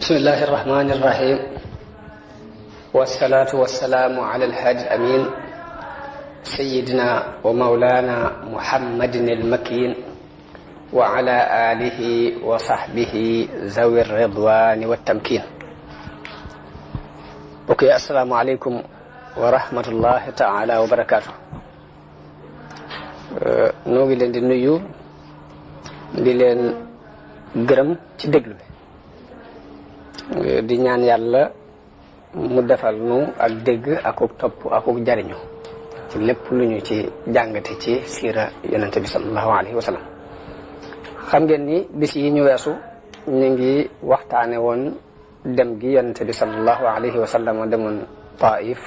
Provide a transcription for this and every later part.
bismillahi irrahmani irrahim wasalaatu wasalaamu ala alhaadi alamin sayidina wa maulana muhammadin almakin wa ala alihi wa sahbihi zawi ridwani wattamkin. ok, assalaamu aleykum wa rahmatullahi taala wa barakatuh. noo ngi leen di nuyu di leen gërëm ci déglu bi di ñaan yàlla mu defal nu ak dégg akuk topp akuk jariñu ci lépp lu ñu ci jàngate ci siira yonente bi sallallahu alayhi wa sallam. xam ngeen ni bis yi ñu weesu ñu ngi waxtaane woon dem gi yonente bi sallallahu alayhi wa sallam demoon Taif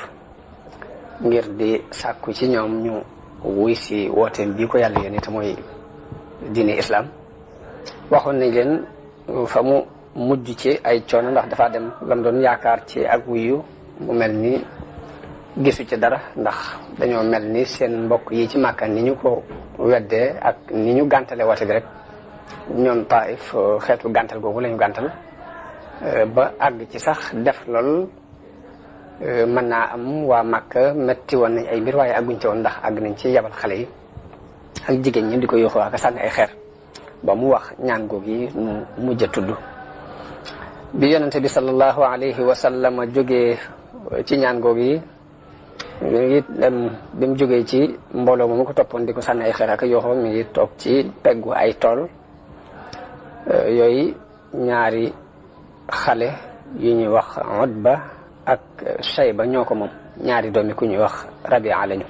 ngir di sàkku ci ñoom ñu wuy si wooteem bii ko yàlla yéen te mooy diine islam. waxoon nañ leen fa mu mujj ci ay coono ndax dafa dem lam doon yaakaar ci ak wuyu mu mel ni gisu ci dara, ndax dañoo mel ni seen mbokk yi ci Màkka ni ñu ko weddee ak ni ñu gàntale woote bi rek ñoom Taif xeetu gàntal googu lañu gàntal ba àgg ci sax def lool. mën naa am waa Màkka metti woon nañ ay mbir waaye àgguñ ci woon ndax àgg nañ ci yabal xale yi ak jigéen ñi di ko yóoxoo ak sànni ay xeer ba mu wax ñaan googu yi nu mujj a tudd. bi yonente bi sallallahu alayhi wa sallam jógee ci ñaan googu yi mi ngi dem bi mu jógee ci mbooloo moomu ko toppoon di ko sànni ay xeer ak yóoxoo mi ngi toog ci peggu ay tool yooyu ñaari xale yu ñuy wax Utba ak Shayba ñoo ko moom, ñaari doomi ku ñuy wax Rabia lañu.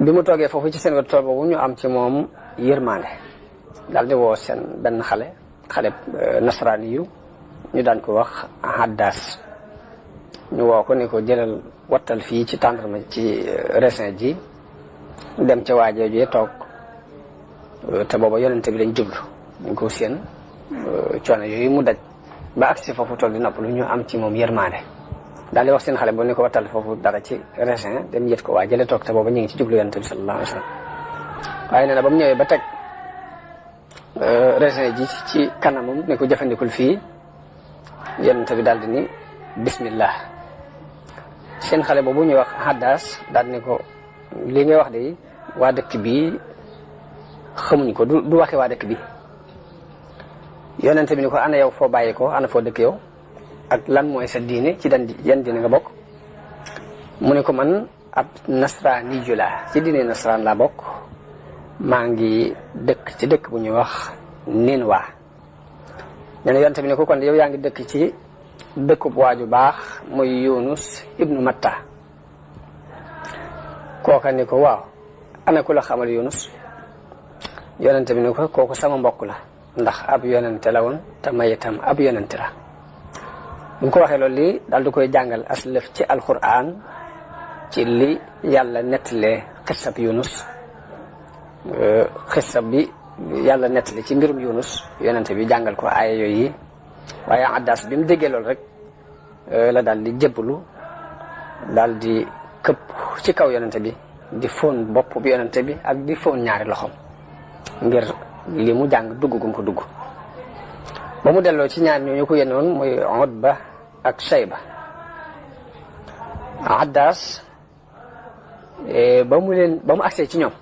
bi mu toogee foofu ci seen wetu tool boobu ñu am ci moom yërmande daal di woo seen benn xale nasraani yu ñu daan ko wax Haddas. ñu woo ko ni ko jëlal wattal fii ci tàndarma ci raisin ji dem ca waajee jee toog te booba yonente bi lañ jublu ñu ko seen coono yooyu mu daj ba agsi foofu tool di noppalu ñu am ci moom yërmande daal di wax seen xale boo ni ko wattal foofu dara ci raisin dem yët ko waa jële toog te booba ñu ngi ci jublu yonente bi sallallahu alayhi wa sallam. waaye nee na ba mu ñëwee ba teg raisin ji ci kanamam ne ko jëfandikul fii yonente bi daal di ni bismillah. seen xale boobu ñuy wax Haddas daal ni ko li ngay wax de waa dëkk bi xamuñ ko du waxe waa dëkk bi. yonente bi ni ko ana yow foo bàyyi ko ana foo dëkk yow ak lan mooy sa diine ci yan diine nga bokk. mu ne ko man ab nasraani ju laa ci diine nasraan laa bokk, maa ngi dëkk ci dëkk bu ñuy wax Ninwa. nee na yonente bi ni ko kon yow yaa ngi dëkk ci dëkkub waaju baax muy Yunus ibnu Matta. kooka ni ko waaw ana ku la xamal Yunus. yonente bi ni ko kooku sama mbokk la ndax ab yonente la woon te may itam ab yonente la. bu ko waxee loolu lii daal di koy jàngal aslëf ci alquran ci li yàlla nettalee xissab Yunus. xissab bi yàlla nettali ci mbirum Yunus yonente bi jàngal ko aaya yooyu waaye Addas bi mu déggee loolu rek la daal di jébbalu daal di këpp ci kaw yonente bi di fóon bopp bi yonente bi ak di fóon ñaari loxoom ngir li mu jàng dugg gum ko dugg. ba mu delloo ci ñaar ñooñu ko yenoon muy Utba ak Shayba. Addas ba mu agsee ci ñoom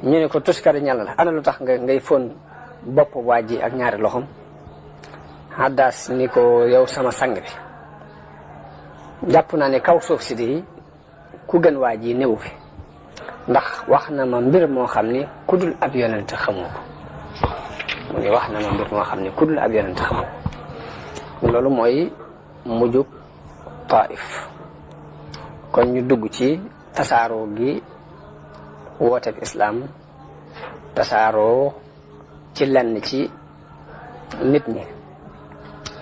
ñu ne ko tuskari ñàll la ana lu tax ngay fóon bopp waa ji ak ñaari loxoom. Haddas ni ko yow sama sang bi jàpp naa ne kaw suuf si di ku gën waa ji néew fi ndax wax na ma mbir moo xam ni ku dul ab yonent xamoo ko. mu ngi wax na ma mbir moo xam ni ku dul ab yonent xamoo ko. loolu mooy mujjug Taif. kon ñu dugg ci tasaaroo gi wooteeb islam tasaaroo ci lenn ci nit ñi.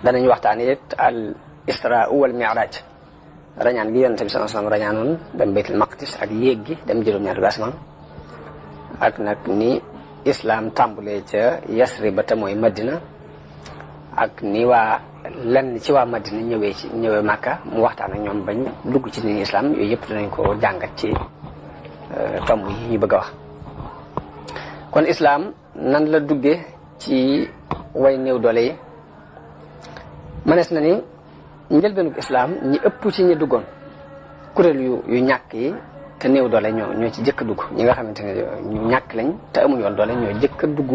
danañ waxtaan it al isra wal mi'raj, rañaan gi yonente bi sallallahu alayhi wasallam rañaanoon dem baytul maqdis ak yéeg gi dem juróom-ñaari asamaan ak nag ni islam tàmbulee ca Yasrib te mooy Madina ak ni waa lenn ci waa Madina ñëwee Makka mu waxtaan ak ñoom bañ dugg ci diine islam. yooyu yëpp danañ ko jàngat ci tomb yi ñu bëgg a wax. kon islam nan la duggee ci way néew doole yi mënees na ni njëlbeenug islaam ñi ëpp ci ñi duggoon kuréel yu ñàkk yi te néew doole ñoo ci jëkk a dugg ñi nga xamante ne ñu ñàkk lañ te amuñ woon doole ñoo jëkk a dugg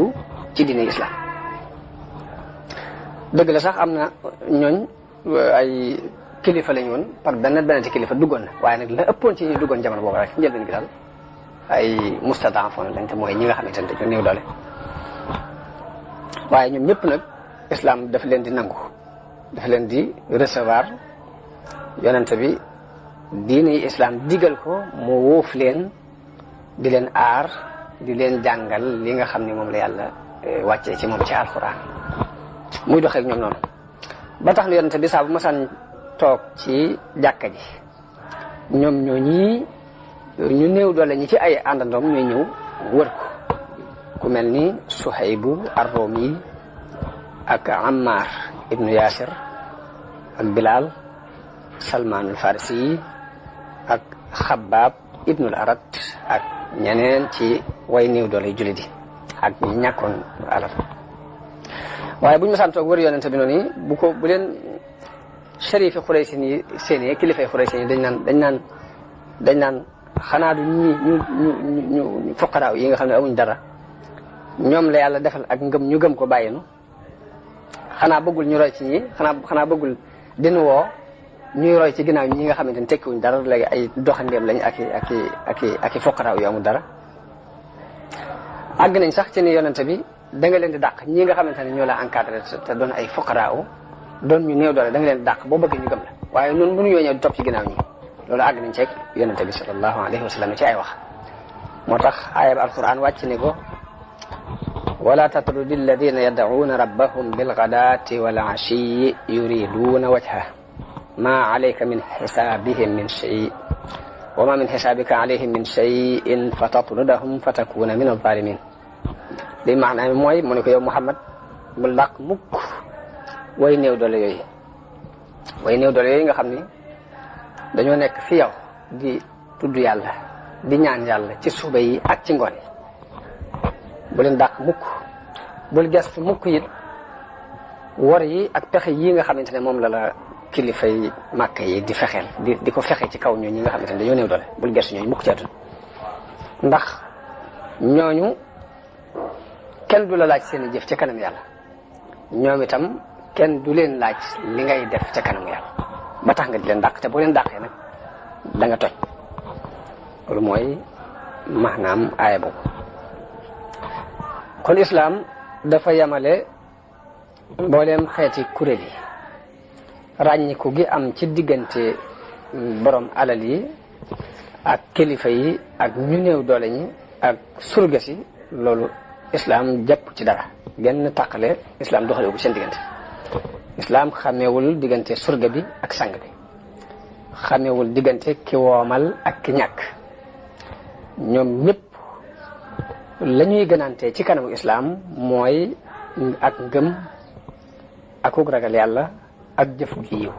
ci diine islam. dëgg la sax am na ñooñ ay kilifa lañ woon par benn ci kilifa duggoon na waaye nag la ëppoon ci ñi duggoon jamono boobu rek ci njëlbeen gi daal ay mustadafon lañ te mooy ñi nga xamante ne dañoo néew doole. waaye ñoom ñëpp nag islam daf leen di nangu daf leen di recevoir yonente bi diine islam digal ko mu wóof leen di leen aar di leen jàngal li nga xam ne moom la yàlla wàccee ci moom ci alxuraan muy doxee ak ñoom noonu ba tax na yonente bi saa bu masaan toog ci jàkka ji ñoom ñoo ñii ñu néew doole ñi ci ay àndandoom ñooy ñëw wër ko ku mel ni Suhaybu ar-Rumi ak Ammar ibnu Yasir ak Bilal Salman al-Farisi yi ak Xabbaab ibnul Arat ak ñeneen ci way néew doole jullit yi ak ñi ñàkkoon alal waaye bu ñu masaan toog wër yonente bi noonu bu leen sharifi Xuraysi yi seen kilifay Xuraysi yi dañ naan xanaa du ñu fuqaraaw yi nga xam ne amuñ dara ñoom la yàlla defal ak ngëm ñu gëm ko bàyyinu xanaa bëggul ñu roy ci ñi xanaa bëggul dinu woo ñuy roy ci ginnaaw ñi nga xamante ne tekkiwuñ dara léegi ay doxandeem lañ ak i fuqaraaw yu amul dara àgg nañ sax ci ni yonente bi da nga leen di dàq ñi nga xamante ne ñoo la encadré te doon ay fuqaraaw doon ñu néew doole da nga leen di dàq boo bëggee ñu gëm la waaye noonu mënu yoo ñëw di topp ci ginnaaw ñi loolu àgg nañ ceeg yonente bi sallallahu alayhi wa sallam ci ay wax moo tax aaya bi alquran wàcc ni ko wala tatrudi alladina yad'uuna rabbahum bilghadaati wal ashiyi yuriduuna wajha ma alayka min xisaabihim min shay wa ma min xisaabika alayhim min shayin fa tatrudahum fa takuna min alzalimin li maanaam mooy mu ne ko yow Muhammad bul dàq mukk way néew doole yooyu nga xam ni dañoo nekk fi yow di tudd yàlla di ñaan yàlla ci suba yi ak ci ngoon yi bu leen dàq mukk bul gestu mukk it wor yi ak pexe yi nga xamante ne moom la kilifay màkk yi di fexeel di ko fexe ci kaw ñooñu nga xamante ne dañoo néew doole bul gestu ñooñu mukk ci àdduna ndax ñooñu kenn du la laaj seen i jëf ca kanam yàlla ñoom itam kenn du leen laaj li ngay def ca kanam yàlla ba tax nga di leen dàq te boo leen dàqee nag da nga toj loolu mooy maanaam aaya boobu kon islaam dafa yamale mbooleem xeeti kuréel yi ràññiku gi am ci diggante borom alal yi ak kilifa yi ak ñu néew doole ñi ak surga si loolu islaam jàpp ci dara genn tàqale islaam doxalewu ko seen diggante islaam xamewul diggante surga bi ak sang bi xamewul diggante ki woomal ak ki ñàkk ñoom ñëpp la ñuy gënante ci kanamu islaam mooy ak ngëm akuk ragal yàlla ak jëf ju yiw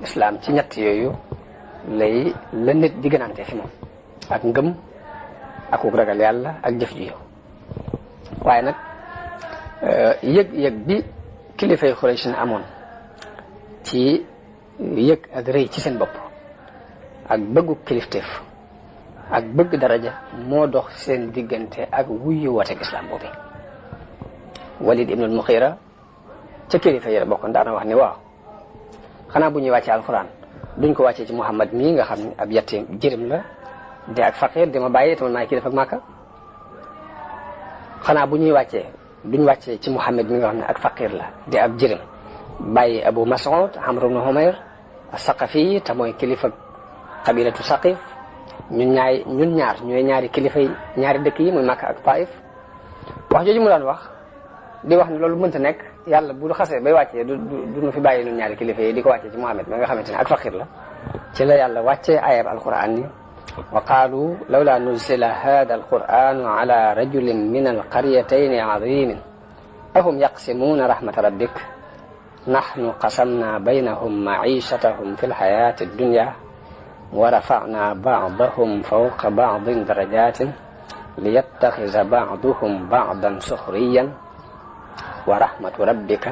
islaam ci ñett yooyu la nit di gënante fi moom ak ngëm akuk ragal yàlla ak jëf ju yiw waaye nag yëg-yëg bi kilifay Xuraysh amoon ci yëg ak rëy ci seen bopp ak bëggu kilifteef ak bëgg daraja moo dox seen diggante ak wuyu wooteeg islam boobu Walid ibn al-Mughira ca kilifa yi la bokkoon daana wax ni waaw xanaa bu ñuy wàccee alquran duñ ko wàccee ci Muhammad mii nga xam ne ab yatti jërim la di ak faqir di ma bàyyi te man maay kilifa ak Màkka xanaa bu ñuy wàccee duñ wàccee ci Muhammad mi nga xam ne ak faqir la di ab jërim bàyyi Abu Mas'ud Amr ibn Humayr as-Saqafi te mooy kilifa qabilatu Saqif ñun ñaar ñooy ñaari kilifa yi ñaari dëkk yi muy Makka ak Taif wax jooju mu daan wax di wax ne loolu mënta nekk yàlla bu xasee bay wàccee du nu fi bàyyi ñun ñaari kilifa yi di ko wàccee ci Muhammad ma nga xamante ne ak faqir la ci la yàlla wàccee ayab alquran ni wa qaalu lawla nuzila hada alquranu ala rajulin min alqaryatayni azimin ahum yaqsimuuna rahmata rabbik nahnu qasamna baynahum maichatahum fi lxayati addunya wa rafa'na ba'dahum fawqa ba'din darajatin liyattakhidha ba'duhum ba'dan sukhriyan wa rahmatu rabbika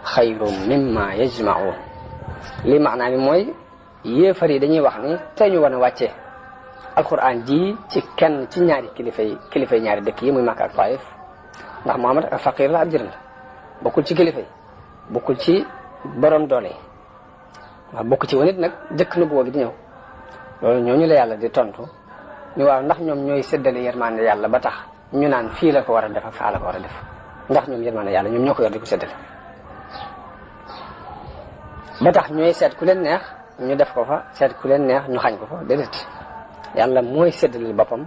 xayrun mimma yajmaun li maanaa mi mooy yéefar yi dañuy wax ni te ñu war a wàcce alquran ji ci kenn ci ñaari kilifay ñaari dëkk yi muy Makka ak Taif ndax Muhammad ak faqir la ab jërëm la bokkul ci kilifa yi bokkul ci borom doole yi waaw bokk ci wanit nag jëkk nu boo gi di ñëw loolu ñooñu la yàlla di tontu ñu waaw ndax ñoom ñooy séddale yërmande yàlla ba tax ñu naan fii la ko war a def ak faa la ko war a def ndax ñoom yërmande yàlla ñoom ñoo ko yor di ko séddale ba tax ñooy seet ku leen neex ñu def ko fa seet ku leen neex ñu xañ ko fa déedéet yàlla mooy séddale boppam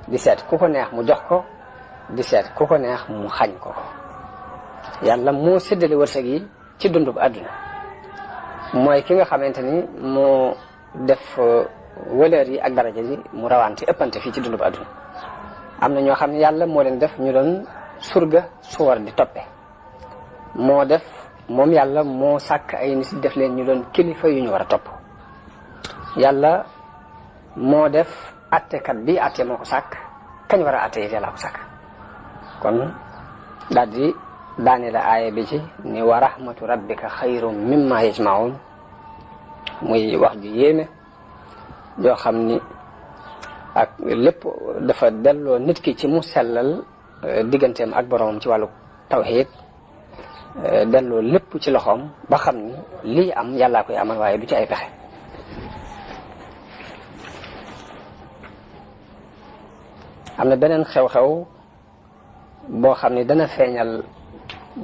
di seet ku ko neex mu jox ko di seet ku ko neex mu xañ ko yàlla moo séddale wërsëg yi ci dundub àdduna mooy ki nga xamante ni moo def valeur yi ak daraja yi mu rawante ëppante fii ci dundub àdduna am na ñoo xam ne yàlla moo leen def ñu doon surga su war di toppe moo def moom yàlla moo sàkk ay nit def leen ñu doon kilifa yu ñu war a topp yàlla moo def attekat bi atte moo ko sàkk kañ war a atte yi yàlla ko sàkk kon daal di daane la aaya bi ci ni wa rahmatu rabbika xayrun mimma yajmaun muy wax ju yéeme joo xam ni ak lépp dafa delloo nit ki ci mu sellal digganteem ak boromam ci wàllu tawxiid delloo lépp ci loxoom ba xam ni lii am yàllaa koy amal waaye du ci ay pexe am na beneen xew-xew boo xam ni dana feeñal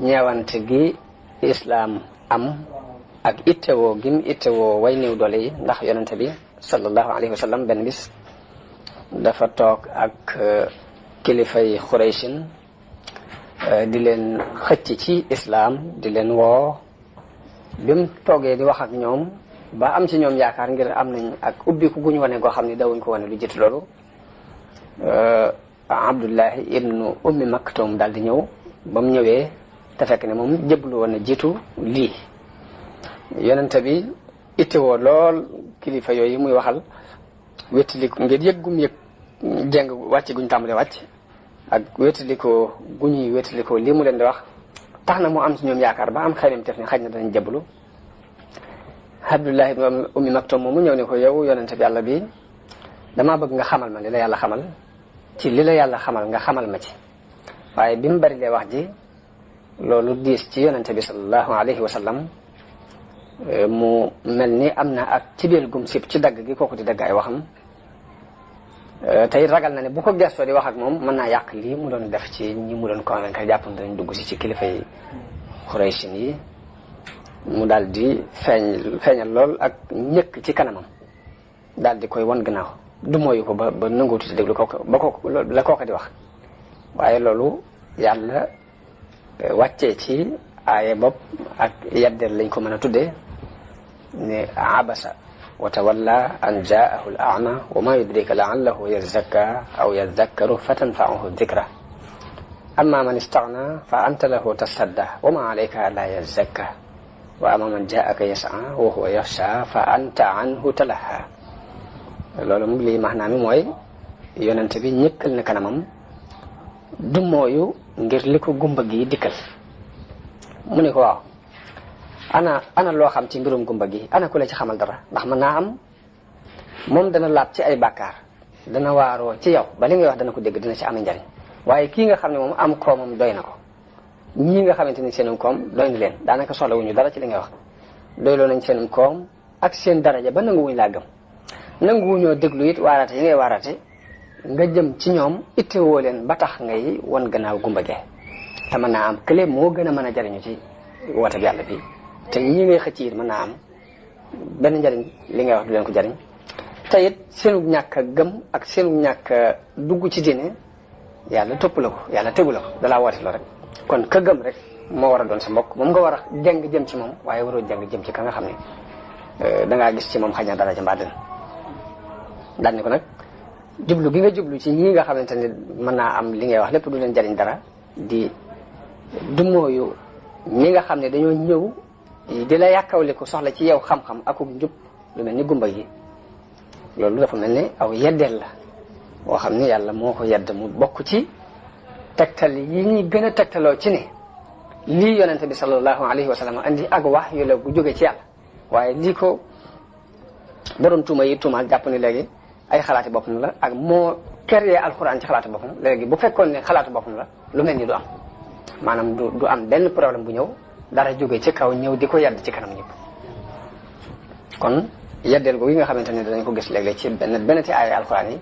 ñeewante gi islaam am ak ittewoo gim ittewoo way néew doole yi ndax yonente bi sallallahu alayhi wa sallam benn bis dafa toog ak kilifay Xuraysin di leen xëcc ci islaam di leen woo bi mu toogee di wax ak ñoom ba am ci ñoom yaakaar ngir am nañ ak ubbiku gu ñu wane goo xam ne dawuñ ko wane lu jiitu loolu Abdullahi ibnu Ummi Maktum daal di ñëw ba mu ñëwee te fekk ne moom jëblu woon na jiitu lii yonente bi ittewoo lool kilifa yooyu muy waxal wéttaliku ngir yëggum yëg jeng wàcc guñ tàmbalee wàcc ak wéttalikoo gu ñuy wéttalikoo lii mu leen di wax tax na mu am ci ñoom yaakaar ba am xelim tef ni xaj na danañ jëblu Abdullah ibn Ummi Maktum moomu ñëw ne ko yow yonente bi yàlla bi damaa bëgg nga xamal ma li la yàlla xamal ci li la yàlla xamal nga xamal ma ci waaye bi mu bari lee wax ji loolu diis ci yonente bi sallallahu alayhi wa sallam mu mel ni am na ak ci biir gum sib ci dagg gi kooku di dagg ay waxam tey ragal na ne bu ko gestoo di wax ak moom mën naa yàq lii mu doon def ci ñi mu doon convaincre jàpp na dañ dugg si ci kilifa yi Xuraysin yi mu daal di feeñal lool ak ñëkk ci kanamam daal di koy won gannaaw du mooyu ko ba nanguutu si déglu kooku ba kooku la kooku di wax waaye loolu yàlla wàccee ci aaye bopp ak yeddeel lañ ko mën a tuddee ne abasa wa tawalla an jaahu al a'ma wa ma yudrika la'allahu yazakka aw yadhakkaru fatanfa'uhu dhikra amma man istaghna fa anta lahu tasadda wa ma alayka la yazakka wa amma man jaa'aka yas'a wa huwa yakhsha fa anta anhu talaha loolu mu lii maanaam mi mooy yonente bi ñëkkal na kanamam du mooyu ngir li ko gumba gi dikkal mu ne ko waaw ana loo xam ci mbirum gumba gi ana ku la ci xamal dara ndax mën naa am moom dana laab ci ay bàkkaar dana waaroo ci yow ba li ngay wax dana ko dégg dina ci am njariñ waaye kii nga xam ne moom am koomam doy na ko ñii nga xamante ni seenum koom doy na leen daanaka soxlawuñu dara ci li ngay wax doyloo nañ seenum koom ak seen daraja ba nanguwuñ laa gëm nanguwuñoo déglu it waarate yi ngay waarate nga jëm ci ñoom ittewoo leen ba tax ngay won gannaaw gumba gee te mën naa am kële moo gën a mën a jariñu ci woote bi yàlla bi te ñi ngay xëcc it mën naa am benn njariñ li ngay wax du leen ko jariñ te it seenu ñàkk a gëm ak seenu ñàkk a dugg ci diine yàlla topp la ko yàlla tegu la ko dalaa woote la rek kon ka gëm rek moo war a doon sa mbokk moom nga war a jàng jëm ci moom waaye waroo jàng jëm ci ka nga xam ne dangaa gis ci moom xaj na dara ca mbaa dina daal ni ko nag jublu gi nga jublu ci ñii nga xamante ne mën naa am li ngay wax lépp du leen jariñ dara di du mooyu ñi nga xam ne dañoo ñëw di la yàkkawle ko soxla ci yow xam-xam akuk njub lu mel ni gumba gi loolu dafa mel ni aw yeddeel la boo xam ne yàlla moo ko yedd mu bokk ci tegtal yi ñuy gën a tegtaloo ci ne lii yonente bi sallallahu alayhi wa sallam andi ak wax yu la gu jóge ci yàlla waaye lii ko borom tuuma yi tuumaal jàpp ni léegi ay xalaati boppam la ak moo créé alxuraan ci xalaati boppam léegi bu fekkoon ne xalaati boppam la lu mel ni du am maanaam du am benn problème bu ñëw dara jóge ci kaw ñëw di ko yedd ci kanam ñëpp kon yeddeel googu yi nga xamante ne danañ ko gis léeg-léeg ci benn ci ay alxuraan yi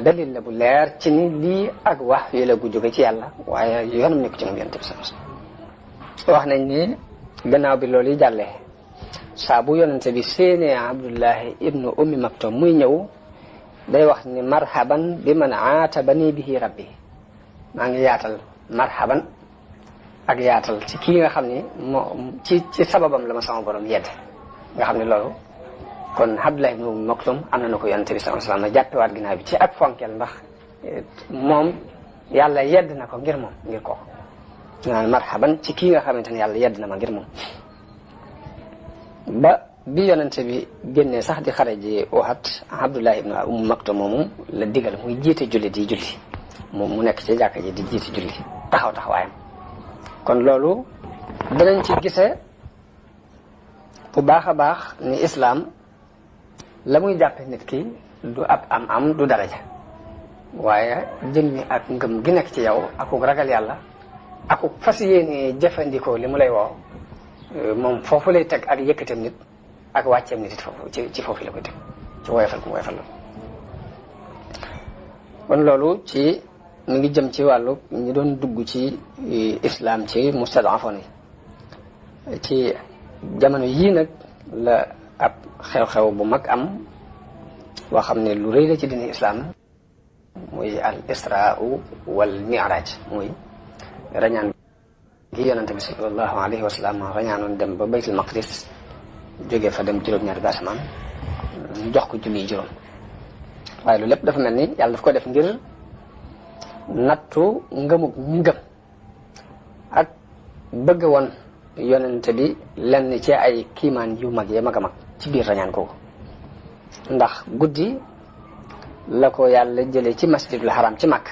dalil la bu leer ci ni lii ak wax yu la gu jóge ci yàlla waaye yoonam nekk ci moom yonent bi sallallahu alayhi wasallam wax nañ ni gannaaw bi loolu yi jàllee saa bu yonente bi séenee Abdullahi ibnu ummi maktum muy ñëw day wax ni marhaban bi man aatabani bihi rabbi maa ngi yaatal marhaban ak yaatal ci kii nga xam ni ci sababam la ma sama borom yedd nga xam ne loolu kon Abdullahi ibnu ummi maktum am na ko yonente bi sallallahu alayhi wasallam jàppewaat ginnaaw bi ci ak fonkeel ndax moom yàlla yedd na ko ngir moom ngir kooku naan marhaban ci kii nga xamante ne yàlla yedd na ma ngir moom ba bi yonente bi génnee sax di xare ji Uhud Abdullah ibn Umm Maktum moomu la digal muy jiite julli di julli mu nekk ci jàkka ji di jiite julli taxawaayam kon loolu danañ ci gise bu baax a baax ni islaam la muy jàppe nit ki du ab am du daraja waaye jëmmi ak ngëm gi nekk ci yow akuk ragal yàlla akuk fas yéene jëfandikoo li mu lay woo moom foofu lay teg ak yëkkateem nit ak wàcceem nit it foofu ci foofu la koy teg ci woyofal ku woyofal la kon loolu ci mi ngi jëm ci wàllu ñi doon dugg ci islam ci mustadafoon yi ci jamono yii nag la ab xew-xew bu mag am boo xam ne lu rëy la ci dini islam muy al israa wal mi'raj muy rañaan gi yonente bi sallallahu alayhi wa sallam rañaanoon dem ba baytul maqdis jógee fa dem juróom-ñaari ba asamaan ñu jox ko julli juróom waaye loolu lépp dafa mel ni yàlla daf ko def ngir nattu ngëmug ñi ngëm ak bëgg woon yonente bi lenn ci ay kiimaan yu mag ya mag a mag ci biir rañaan kooku ndax guddi la ko yàlla jëlee ci masjidul haram ci Makka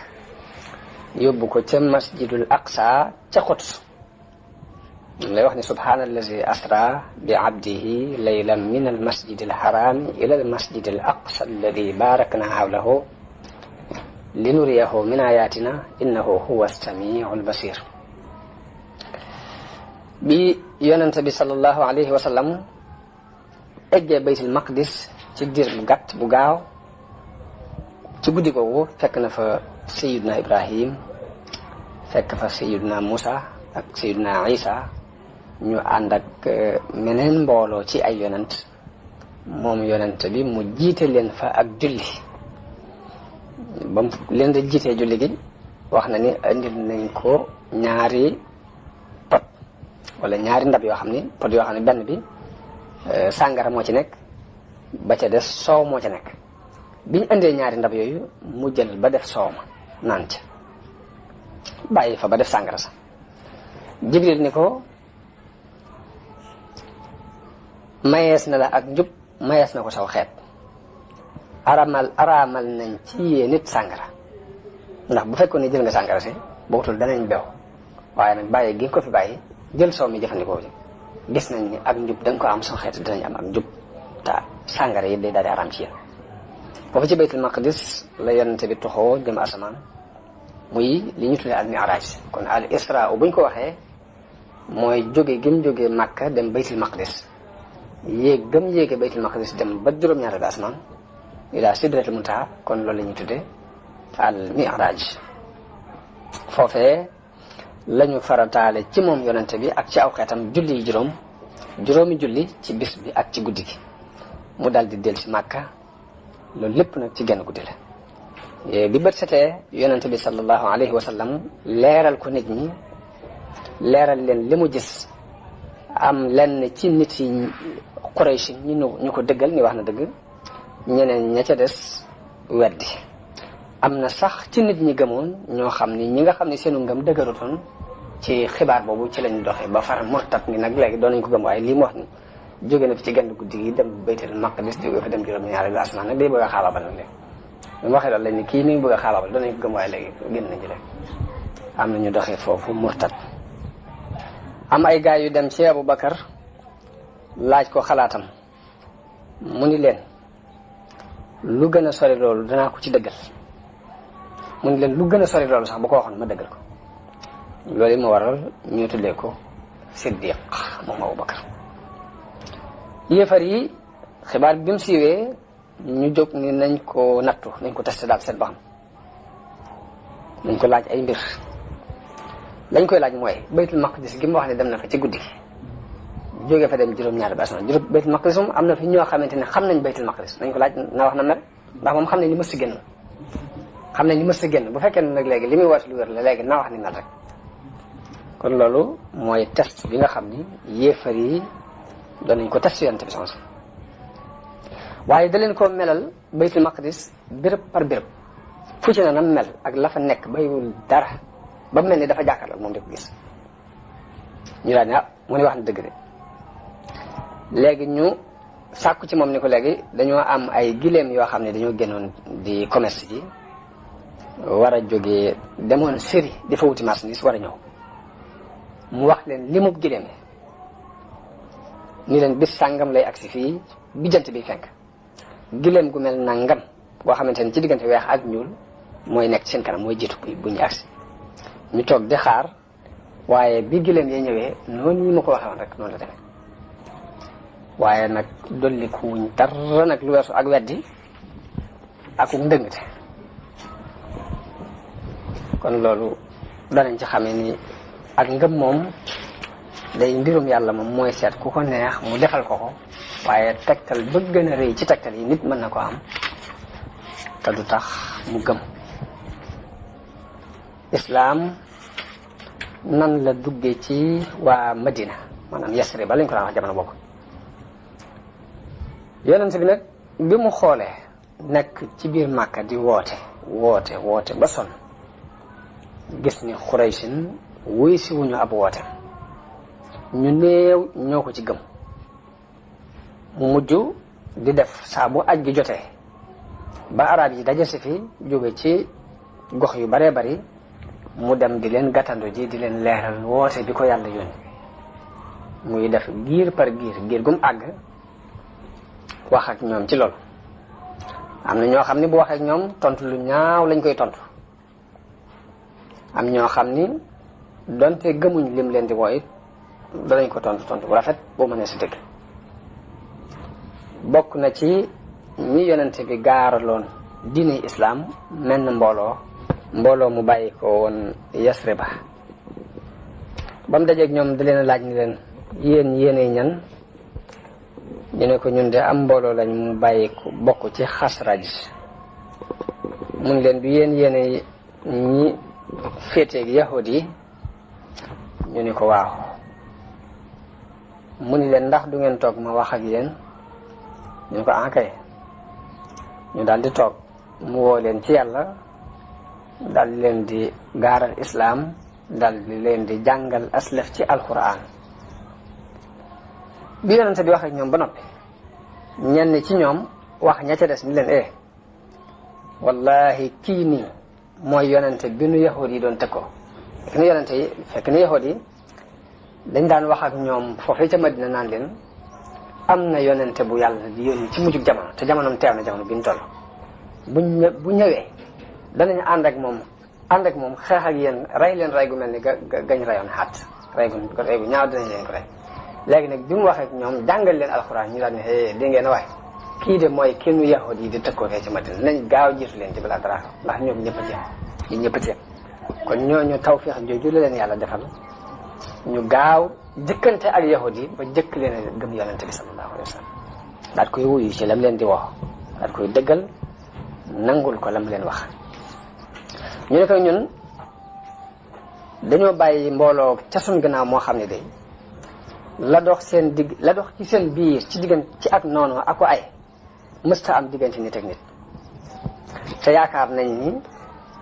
yóbbu ko ca masjidul aqsa ca Quds lay wax ni subhaanallazi asra bi abdihi laylan min al masjidil haram ila al masjidil aqsa alladi barakna hawlahu linuriyahu min ayatina innahu huwa as-sami'ul basir bi yonente bi sallallahu alayhi wa sallam eggee baytul maqdis ci diir bu gàtt bu gaaw ci guddi googu fekk na fa sayiduna ibrahim fekk fa sayiduna musa ak sayiduna isa ñu ànd ak meneen mbooloo ci ay yonent moom yonent bi mu jiite leen fa ak julli ba mu leen di jiitee julli gi wax na ni indil nañ ko ñaari pot wala ñaari ndab yoo xam ni pot yoo xam ne benn bi sàngara moo ci nekk ba ca des soow moo ca nekk biñ indee ñaari ndab yooyu mu jël ba def soow ma naan ca bàyyi fa ba def sàngara sa Jibril ni ko mayees na la ak njub mayees na ko saw xeet araamal nañ ci yee nit sàngara ndax bu fekkoon ne jël nga sàngara si bootul danañ bew waaye nag bàyyi gi ko fi bàyyi jël soow mi jëfandikoo ci gis nañ ni ak njub da nga ko am saw xeet danañ am ak njub te sàngara yi day daal di araam ci yéen foofu ci baytul maqdis la yonente bi toxoo jëm asamaan muy li ñu tuddee al mi'raj kon al isra buñ ko waxee mooy jóge gëm jóge Makka dem baytul maqdis yéeg gëm yéege baytul maqdis dem ba juróom-ñaari ba asamaan ila sidratul muntaha kon loolu la ñuy tuddee al mi'raj foofee lañu farataale ci moom yonente bi ak ci aw xeetam julli yi juróomi julli ci bis bi ak ci guddi gi mu dal di del ci Makka loolu lépp nag ci genn guddi la bi bët setee yonente bi sallallahu alayhi wa sallam leeral ko nit ñi leeral leen li mu gis am lenn ci nit yi Quraysh ñu ko dëggal ni wax na dëgg ñeneen ña ca des weddi am na sax ci nit ñi gëmoon ñoo xam ni ñi nga xam ne seenu ngëm dëgërutoon ci xibaar boobu ci lañ doxee ba far murtat ni nag léegi doon nañ ko gëm waaye lii mu wax ni jóge na fi ci genn guddi gi dem baytul maqdis jóge fa dem juróom-ñaari bi asamaan nag day bëgg a xaabaabal nag léegi bi mu waxee loolu lañ ni kii mi ngi bëgg a xaabaabal doon nañ ko gëm waaye léegi génn nañ ci léegi am na ñu doxee foofu murtat am ay gaay yu dem ci Abu Bakar laaj ko xalaatam mu ni leen lu gën a sori loolu danaa ko ci dëggal mu ni leen lu gën a sori loolu sax bu ko waxoon ma dëggal ko loolu yi ma waral ñu tuddee ko Siddiq moom Abu Bakar. yéefar yi xibaar bi mu siiwee ñu jóg ni nañ ko nattu nañ ko testé daal seet ba xam nañ ko laaj ay mbir lañ koy laaj mooy baytul maqdis gi mu wax ne dem na fa ci guddi gi jógee fa dem juróom-ñaari ba asamaan baytul maqdis moom am na fi ñoo xamante ne xam nañ baytul maqdis nañ ko laaj na wax na mel ndax moom xam nañ li mës si génn xam nañ li mës si génn bu fekkee ne nag léegi li muy waat lu wér la léegi naa wax ni mel rek kon loolu mooy test bi nga xam ni yéefar yi doon nañ ko test yonent bi sans waaye da leen ko melal baytul maqdis béréb par béréb fu ci na nam mel ak la fa nekk baywul dara ba mel ni dafa jàkkaarloo moom di ko gis ñu daal ne mu ne wax na dëgg de léegi ñu sàkku ci moom ni ko léegi dañoo am ay gileem yoo xam ne dañoo génnoon di commerce ji war a jógee demoon Syrie di fa wuti marchandise war a ñëw mu wax leen li mu gileem ni leen bis sàngam lay agsi fii bi jant bi fenk gileem gu mel nangam boo xamante ne ci diggante weex ak ñuul mooy nekk seen kanam mooy jiitu bu ñu agsi ñu toog di xaar waaye bi gileem yee ñëwee noonu ñu ma ko waxee woon rek noonu la demee waaye nag dolli ku wuñ dara nag lu weesu ak weddi ak ndëngte kon loolu danañ ci xamee ni ak ngëm moom day mbirum yàlla moom mooy seet ku ko neex mu defal ko ko waaye tegtal ba gën a rëy ci tegtal yi nit mën na ko am te du tax mu gëm. islaam nan la duggee ci waa Madina maanaam Yasrib ba lañ ko daan wax jamono boobu yonent bi nag bi mu xoolee nekk ci biir Màkka di woote ba sonn gis ni Xuraysin wuy si wuñu ab woote ñu néew ñoo ko ci gëm mu mujj di def saa bu aj gi jotee ba arab yi daje si fi jóge ci gox yu baree bari mu dem di leen gàttandu ji di leen leeral woote bi ko yàlla yónni muy def giir par giir gum àgg wax ak ñoom ci loolu am na ñoo xam ni bu wax ak ñoom tontu lu ñaaw lañ koy tontu am ñoo xam ni donte gëmuñ lim leen di woo it danañ ko tontu bu rafet boo mënee si dëgg bokk na ci ñi yonente bi gaaraloon diine islaam menn mbooloo mu bàyyi ko woon Yasriba ba mu dajeeg ñoom da leen laaj ni leen yéenay ñan ñu ne ko ñun de am mbooloo lañ mu bàyyi ko bokk ci Xasraj mun leen bi yéenay ñi féeteeg yahud yi ñu ni ko waaw mu ni leen ndax du ngeen toog ma wax ak yéen ñu ko kay ñu daal di toog mu woo leen ci yàlla daal di leen di gaaral islaam daal di leen di jàngal aslaf ci alquran bi yonente bi wax ak ñoom ba noppi ñenn ci ñoom wax ña ca des ni leen wallahi kii nii mooy yonente bi nu yahud yi doon tëkkoo fekk na yahud yi dañ daan wax ak ñoom foofee ca Madina naan leen am na yonente bu yàlla di yónni ci mujjug jamono te jamonoom teew na jamono bi ñu toll bu ñëwee danañ ànd ak moom xeex ak yéen rey leen rey gu mel ni gañ reyoon xaat rey gu ñaaw dinañ leen ko rey léegi nag bi mu waxee ak ñoom jàngal leen alxuraan ñu daal ne dégg ngeen waay kii de mooy kenn yahud yi di tëkkoo fee ci Madina nañ gaaw jiitu leen ci balaa dara ndax ñoom ñëpp a ceeb kon ñooñu tawfiix jooju la leen yàlla defal ñu gaaw jëkkante ak yahud yi ba jëkk leen a gëm yonente bi sallallahu alayhi wa sallam daal koy wuyu ci lam leen di wax daal koy dëggal nangul ko lam leen wax ñu ne ko ñun dañoo bàyyi mbooloo ca suñ gannaaw moo xam ne day la dox ci seen biir ci diggante ci ak noonu ak ko ay mësta am diggante nit ak nit te yaakaar nañ ni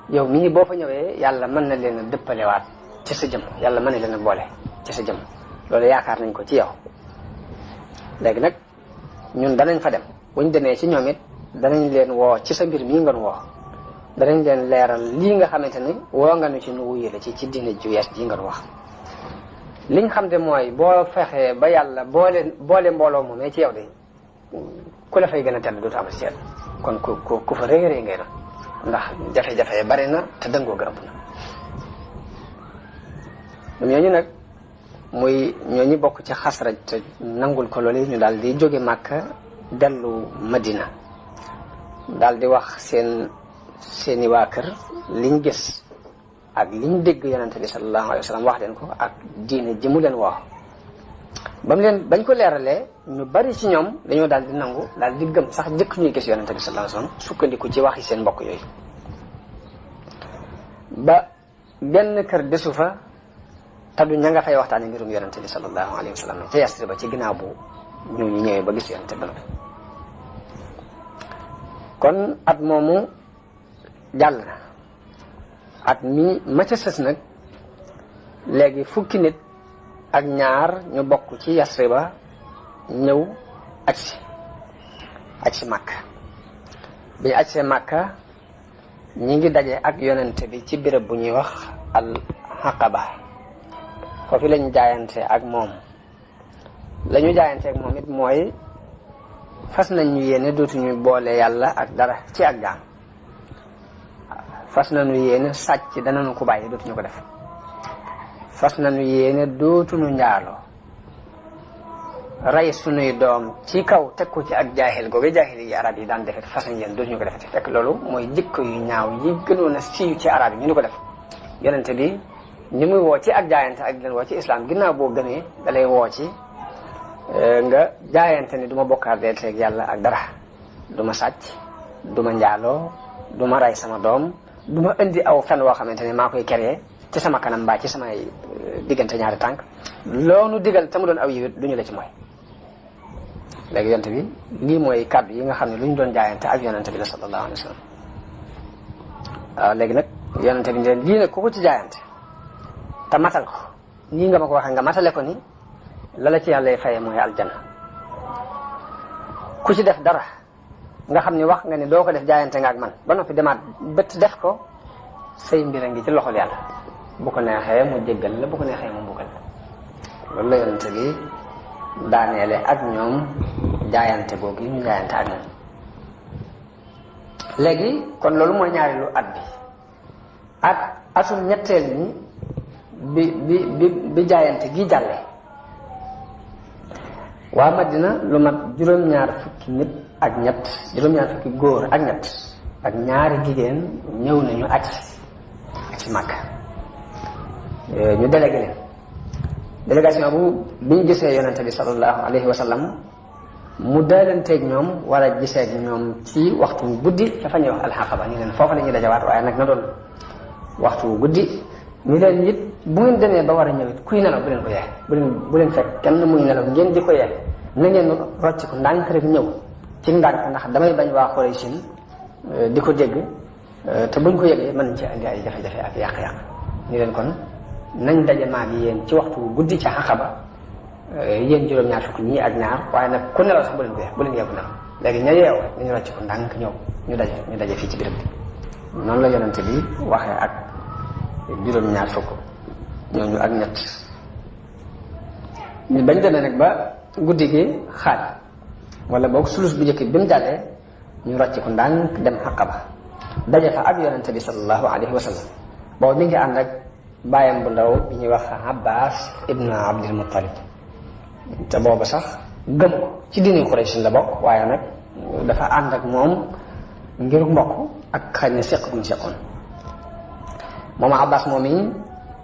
yow mii boo fa ñëwee yàlla mën na leen a dëppalewaat ci sa jëm yàlla mën na leen a boole ci sa jëm loolu yaakaar nañ ko ci yow léegi nag ñun danañ fa dem buñ demee ci ñoom it danañ leen woo ci sa mbir mii nga nu woo danañ leen leeral lii nga xamante ni woo nga nu ci nu wuyu la ci diine ju yees ji nga nu wax liñ xam te mooy boo fexee ba yàlla boole mbooloo moomee ci yow de ku la fay gën a tedd dootu am ci kon ku fa réeree ngay na ndax jafe-jafe bari na te dëngoo ga ëpp na ñooñu nag muy ñooñu bokk ci Xasraj te nangul ko loolu ñu daal di jóge Màkka dellu Madina daal di wax seeni waa kër liñ gis ak liñ dégg yonente bi sallallahu alayhi wa sallam wax leen ko ak diine ji mu leen wax bañ ko leeralee ñu bari ci ñoom dañoo daal di nangu daal di gëm sax jëkk ñuy gis yonente bi sallallahu alayhi wa sallam sukkandiku ci waxi seen mbokk yooyu ba benn kër desu fa te du ña nga fay waxtaane mbirum yonente bi sallallahu alayhi wa sallam ca Yasrib ba ci ginnaaw bu ñu ñëwee ba gis yonente ba kon at moomu jàll na at mi ma ca sës nag léegi fukki nit ak ñaar ñu bokk ci Yasrib ba ñëw aj si Makka bi ñu aj see Makka ñi ngi daje ak yonente bi ci béréb bu ñuy wax al Aqaba foofu lañu jaayante ak moom la ñu jaayante ak moom it mooy fas nañ ñu yéene dootuñu boole yàlla ak dara ci ak jaam fas nañu yéene sàcc danañu ko bàyyi dootuñu ko def fas nañu yéene dootuñu njaaloo rey sunuy doom ci kaw teg ko ci ak jaahil googu jaahil yi arab yi daan defet fas nañ yéene dootuñu ko defeti fekk loolu mooy jikko yu ñaaw yi gënoon a siiw ci arab yi ñu ni ko def yonente bi ñi muy woo ci ak jaayante ak leen woo ci islam ginnaaw boo gënee da lay woo ci nga jaayante ni du ma bokkaale teeg yàlla ak dara du ma sàcc du ma njaaloo du ma rey sama doom du ma indi aw fen woo xamante ne maa koy créé ci sama kanam mbaa ci samay diggante ñaari tànk loonu digal te mu doon aw yiwit du ñu la ci mooy léegi yonente bi lii mooy kàddu yi nga xam ne lu ñu doon jaayante ak yonente bi la sallallahu alayhi wa sallam waaw léegi nag yonente bi ne lii nag ku ko ci jaayante te matal ko nii nga ma ko waxee nga matale ko ni la ci yàlla faye mooy aljanna ku ci def dara nga xam ni wax nga ni doo ko def jaayante nga ak man ba noppi demaat bët def ko say mbir a ngi ci loxol yàlla bu ko neexee mu jéggal la bu ko neexee mu mbugal loolu la yonente bi daaneele ak ñoom jaayante googu ñu jaayante ak ñoom léegi kon loolu mooy ñaareelu at bi ak atum ñetteel bi jaayante gi jàlle waa Madina lu mat juróom-ñaar fukki nit ak ñett juróom-ñaar fukki góor ak ñett ak ñaari jigéen ñëw nañu aj ci Makka ñu délégué leen délégation bu bi ñu gisee yonente bi sallallahu alayhi wa sallam mu daalanteeg ñoom war a gisee ñoom ci waxtu guddi dafa ñuy wax alxaqaba ni leen foofa la ñuy dajawaat waaye nag na doon waxtu guddi ñu leen it bu ngeen demee ba war a ñëw it kuy nelaw bu leen ko yee bu leen fekk kenn muy nelaw ngeen di ko yee na ngeen rocc ko ndànk rek ñëw ci ndànk ndax damay bañ waa Quraysh di ko dégg te buñ ko yëgee mën nañ ci indi ay jafe-jafe ak yàq-yàq ñu leen kon nañ daje maag yéen ci waxtu guddi ca Aqaba yéen juróom-ñaar fukk ñii ak ñaar waaye nag ku nelaw sax bu leen ko yee bu leen yeeku nelaw léegi ña yeew rek nañu rocc ko ndànk ñëw ñu daje fii ci béréb bi noonu la yonente bi waxee ak juróom-ñaar fukk ñooñu ak ñett ñu bañ demee nag ba guddi gi xaaj wala boog sulus bu njëkk bi mu jàllee ñu rocc ko ndànk dem Aqaba daje fa ak yonente bi sallallahu alayhi wa sallam boobu mi ngi ànd ak bàyyam bu ndaw bi ñuy wax Abbas ibn Abdul Muttalib te boobu sax gëm ko ci diini Quraysh la bokk waaye nag dafa ànd ak moom ngir mbokk ak xëy na seq guñ seqoon moom Abbas moom yi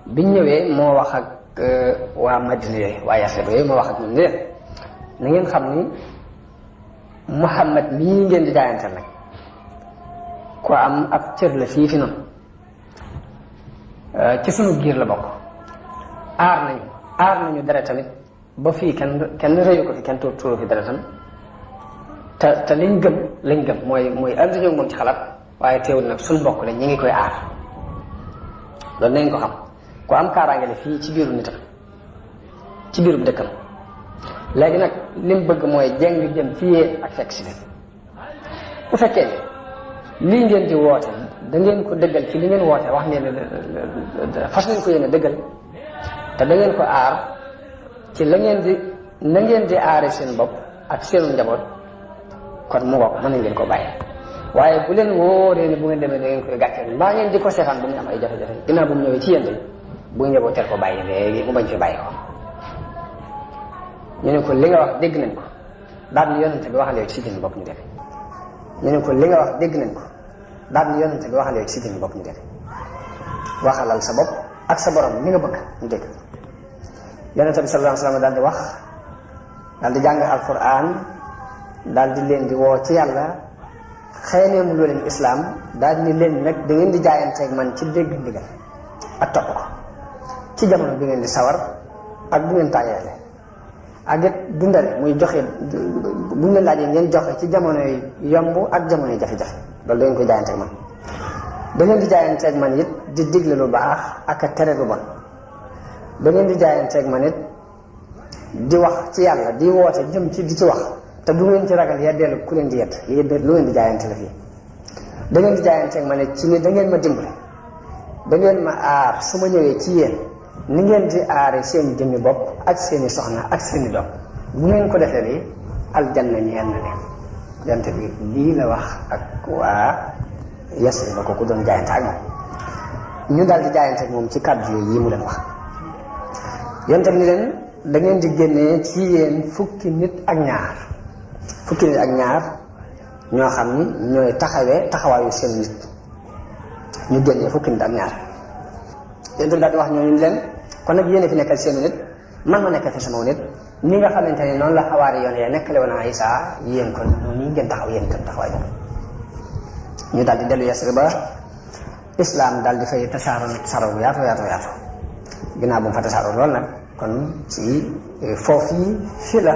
biñ ñëwee moo wax ak waa Madina yooyu waa Yasrib yooyu moo wax ak ñoom ni leen na ngeen xam ni Muhammad mii ngeen di jaayante nag ku am ab cër la fii fi noonu ci sunu giir la bokk aar nañu dara tamit ba fii kenn rëyu ko fi kenn tuuru fi dara tam te liñ gëm mooy ànd ñoo moom ci xalaat waaye teewul nag suñ mbokk la ñi ngi koy aar loolu nañ ko xam ku am kaaraange la fii ci biiru nitam ci biiru dëkkam léegi nag lim bëgg mooy jeng jëm ci yéen ak fekk si leen bu fekkee lii ngeen di woote da ngeen ko dëggal ci li ngeen woote wax ngeen fas ngeen ko yéene dëggal te da ngeen ko aar ci la ngeen di na ngeen di aare seen bopp ak seenu njaboot kon mu ngoog mën nañ leen ko bàyyi waaye bu leen wóoree ne bu ngeen demee da ngeen koy gàcceel mbaa ngeen di ko seetaan bu muy am ay jafe-jafe ginnaaw bu mu ñëwee ci yéen de bu njaboot teel ko bàyyi léegi mu bañ fi bàyyi ko ñu ne ko li nga wax dégg nañ ko daal ni yonente bi waxal yow ci seen bopp ñu def ñu ne ko li nga wax dégg nañ ko daal ni yonente bi waxal yow ci seen bopp ñu def waxalal sa bopp ak sa borom li nga bëgg ñu dégg yonente bi sallallahu alayhi wasallam daal di wax daal di jàng alquran daal di leen di woo ci yàlla xëy na mu leen islam daal di leen nag da ngeen di jaayanteeg man ci dégg ndigal ak topp ko ci jamono bi ngeen di sawar ak bu ngeen tàyyeele ak it dundale muy joxe bu ñu leen laajee ngeen joxe ci jamono yomb ak jamono jafe-jafe loolu da ngeen koy jaayanteeg man da ngeen di jaayanteeg man it di digle lu baax ak a tere lu bon da ngeen di jaayanteeg man it di wax ci yàlla di woote jëm ci di ci wax te du ngeen ci ragal yeddeelu ku leen di yedd lu ngeen di jaayante la fii da ngeen di jaayanteeg man it ci ni da ngeen ma dimbale da ngeen ma aar su ma ñëwee ci yéen ni ngeen di aare seen jëmmi bopp ak seeni soxna ak seeni doom bu ngeen ko defee nii aljanna ñeel na leen jant bi lii la wax ak waa Yasrib ba kooku doon jaayante ak moom ñu daal di jaayante ak moom ci kàddu yooyu yi mu leen wax yonte ni leen da ngeen di génnee ci yéen fukki nit ak ñaar ñoo xam ni ñooy taxawaayu seen nit ñu génnee fukki nit ak ñaar yonte daal di wax ñooñu leen kon nag yéen a fi nekkal seen nit man ma nekkal fi sama nit ni nga xamante ne noonu la xawaari yoon yee nekkale woon Isaa yéen kon noonu ngeen taxaw yéen itam taxawaay ñu daal di dellu Yasrib ba islam daal di fay tasaaroo bu yaatu ginnaaw bu mu fa tasaaroo lool nag kon ci foofu yi fii la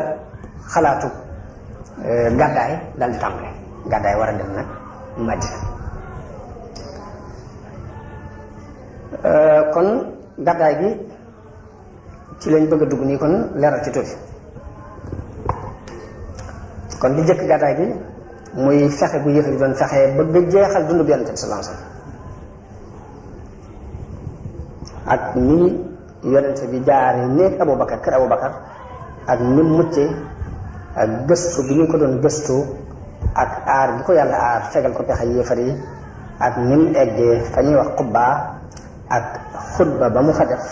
xalaatu gàddaay daal di tàmbale gàddaay war a dem nag Madina kon gàddaay gi ci lañ bëgg a dugg nii kon leeral ci tuuti kon li jëkk gàddaay gi muy fexe bu yëf yi doon fexe bëgg jeexal dundu bi Yonent bi sallallahu alayhi wasallam ak ni Yonent bi jaare néeg kër Abubakar ak ni mucce ak gëstu bi ñu ko doon gëstu ak aar bi ko yàlla aar fegal ko pexe yéefar yi ak ni mu eggee fa ñuy wax Quba ak xutba ba mu fa def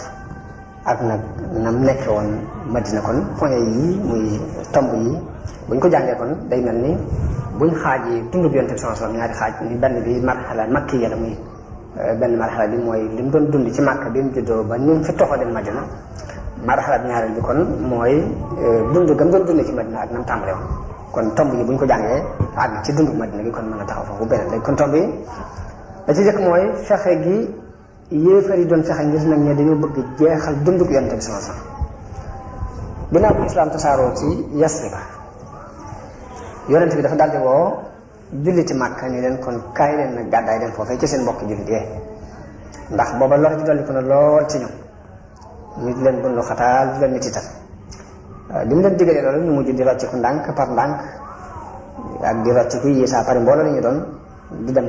ak nag nam nekke woon Madina kon point yi muy tomb yi buñ ko jàngee kon day mel ni buñ xaajee dundu bi Yonent bi sallallahu alayhi wasallam ñaari xaaj ni benn bi marxala makkiya la muy benn marxala bi mooy li mu doon dund ci Makka bi mu juddoo ba ñu fi toxoo dem Madina marxala bi ñaareel bi kon mooy dund gam doon dund ci Madina ak nam tàmbale woon kon tomb yi buñ ko jàngee àgg ci dundu Madina gi kon mën a taxaw foofu beneen léegi kon tomb yi da ci jëkk mooy fexe gi yéefar yi doon fexe ngir nag ñe dañoo bëgg jeexal dundu Yonent bi sallallahu alayhi wasallam ginnaaw bu islaam tasaaroo ci Yasrib Yonent bi dafa daldi woo julliti Màkka ni leen kon kaay leen nag gàddaay dem foofee ci seen mbokk jullit yee ndax booba lor ji dolli ko na lool ci ñoom ñu di leen bundu xataal di leen mitital bi mu leen digalee loolu ñu mujj di rocciku ndànk par ndànk ak di rocciku yi saa pare mbooloo la ñu doon di dem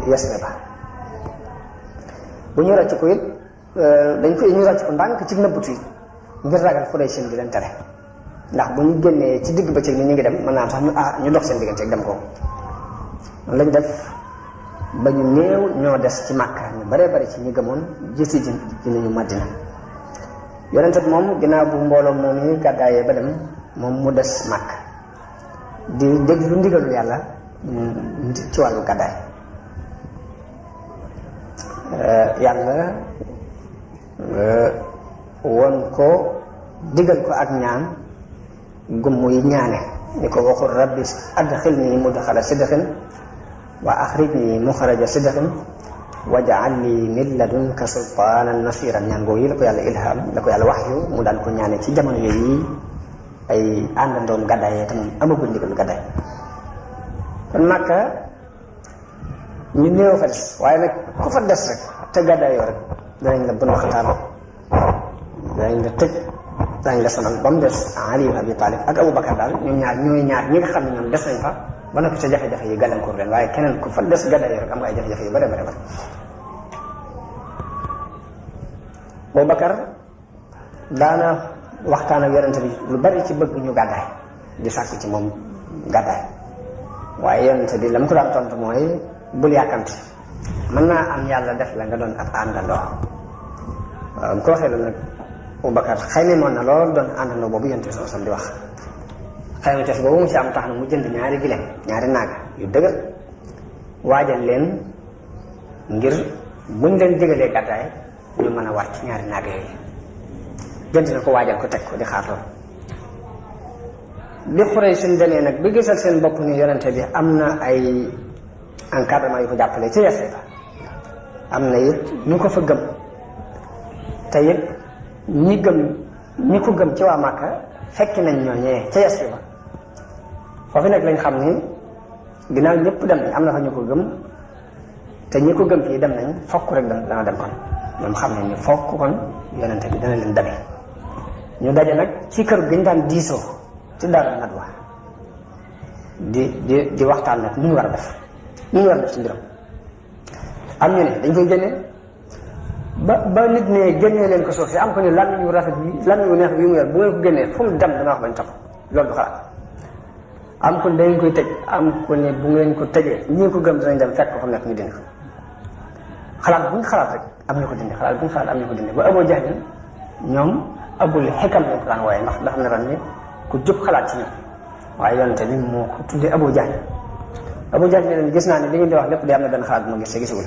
Yasrib ba bu ñu rocciku it ñu rocciku ndànk ci nëbbutu yi ngir ragal Quraysh di leen tere ndax bu ñu génnee ci digg bëccëg ni ñu ngi dem mën naa am sax ñu dox seen diggante ak dem ko noonu lañ def ba ñu néew ñoo des ci Makka ñu baree bari ci ñi gëmoon jësi ji nañu Madina Yonent bi moom ginnaaw bu mbooloo moom yi gàddaayee ba dem moom mu des Makka di déglu ndigalu yàlla ci wàllu gàddaay yàlla woon ko digal ko ak ñaan gum muy ñaane ni ko waxul rabbi adxilni mudxala sidqin wa axrijni muxraja sidqin waj'al li min ladunka sultaanan nasiran ñaan googu yi la ko yàlla ilham la ko yàlla waxyu mu daan ko ñaane ci jamono yooyu ay àndandoom gàddaayee te moom amagul ndigal gàddaay kon Makka ñu néew fa des waaye nag ku fa des rek te gàddaayoo rek danañ la bën waxtaan danañ la tëj danañ la sonal ba mu des Ali ibn Abi Talib ak Abubakar daal ñoom ñaar ñi nga xam ne ñoom des nañ fa ba noppi sa jafe-jafe yi gàllankoor leen waaye keneen ku fa des gàddaayoo rek am nga ay jafe-jafe yu bare bare bare Abubakar daana waxtaan ak yonente bi lu bari ci bëgg ñu gàddaay di sàkku ci moom gàddaay waaye yonente bi la mu ko daan tontu mooy bul yàkkamti mën naa am yàlla def la nga doon ab àndandoo waaw mu ko waxee loolu nag Abubakar xëy na moon na lool doon àndandoo boobu yonente bi sallallahu alayhi wasallam di wax xëy na tes boobu mu ci am tax na mu jënd ñaari gileem ñaari naag yu dëgër waajal leen ngir buñ leen digalee gàddaay ñu mën a war ci ñaari naag yooyu jënd na ko waajal ko teg ko di xaar loolu bi Quraysh suñ demee nag bi gisal seen bopp ni yonente bi am na ay encadrement yu ko jàppale ci Yasrib am na it ñu ko fa gëm te it ñi ko gëm ci waa Màkka fekki nañ ñooñee ca Yasrib foofu nag lañ xam ni ginnaaw ñëpp dem nañ am na fa ñu ko gëm te ñi ko gëm fii dem nañ fokk rek dana dem kon ñoom xam nañ ni fokk kon yonente bi dana leen dabe ñu daje nag ci kër gi ñu daan diisoo ci Daaru Nadwa di waxtaan nag nu ñu war a def nu ñu war a def ci mbiram am ñu ne dañ koy génne ba nit ne génnee leen ko suuf si am ko ni lan yu rafet bi lan yu neex bi mu yor bu ngeen ko génnee fu mu dem dama wax bañ topp loolu du xalaat am ko ne da ngeen koy tëj am ko ne bu ngeen ko tëjee ñi ko gëm dinañ dem fekk ko fa nekk ñu dindi ko xalaat bu ñu xalaat rek am ñu ko dindi xalaat bu ñu xalaat am ñu ko dindi ba Abu Jahl ñoom abul xikam lañ ko daan wooye ndax dafa ne ran ni ku jub xalaat ci ñoom waaye yonente bi moo ko tuddee Abu Jahl ne leen gis naa ne li ngeen di wax lépp di am na benn xalaat bu ma gis te gisul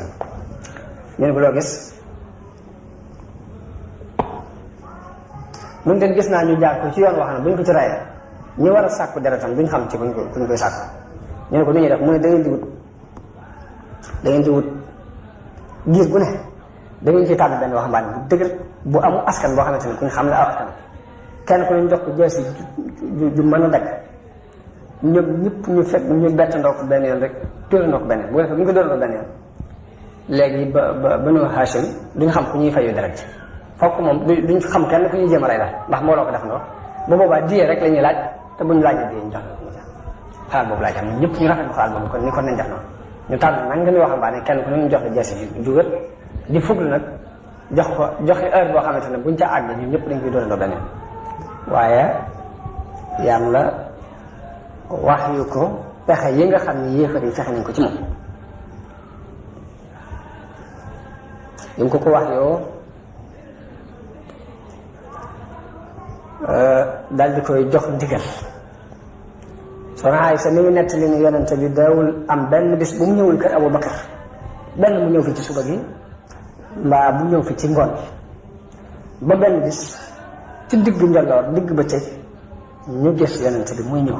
ñu ne bu loo gis mun den gis naa ñu jaar ko ci yoon wax na bu ñu ko ci rayee ñu war a sàkku deretam duñ xam ci kuñ koy sàkku ñu ne ko nu ñuy def mu ne da ngeen di wut giir bu ne da ngeen ciy tànn benn waxambaane bu dëgër bu amu askan boo xamante ne kuñ xam la aw askan kenn ku ñu jox ko jeesi ju mën a dagg ñoom ñëpp ñu fekk ñu bett ndoo ko benn yoon rek dóorandoo ko benn yoon bu defee bu ñu ko dóorandoo benn yoon léegi ba Banu Hashim duñ xam ku ñuy fayu deret ci fokk moom duñ xam kenn ku ñuy jéem a rey daal ndax moo loo ko def ndoo ba boobaa diyee rek la ñuy laaj te buñ laajee diyee ñu jox la ko xalaat boobu laaj am ñëpp ñu rafetlu xalaat boobu kon ni kon nañ def noonu ñu tànn nag nga ni waxambaane kenn ku ne ñu jox la jeesi ju wér di fuglu nag joxe heure boo xamante ne buñ ca àgg ñun ñëpp dañ koy dóorandoo benn yoon waaye yàlla wax yu ko pexe yi nga xam ne yéefar yi fexe nañ ko ci moom yi mu ko wax yoo daal di koy jox ndigal soxna Aysa mi ngi nettali ni yonente bi daawul am benn bis bu mu ñëwul kër Abu Bakar benn mu ñëw fi ci suba gi mbaa bu ñëw fi ci ngoon bi ba benn bis ci digg njolloor digg bëccëg ñu gis yonente bi muy ñëw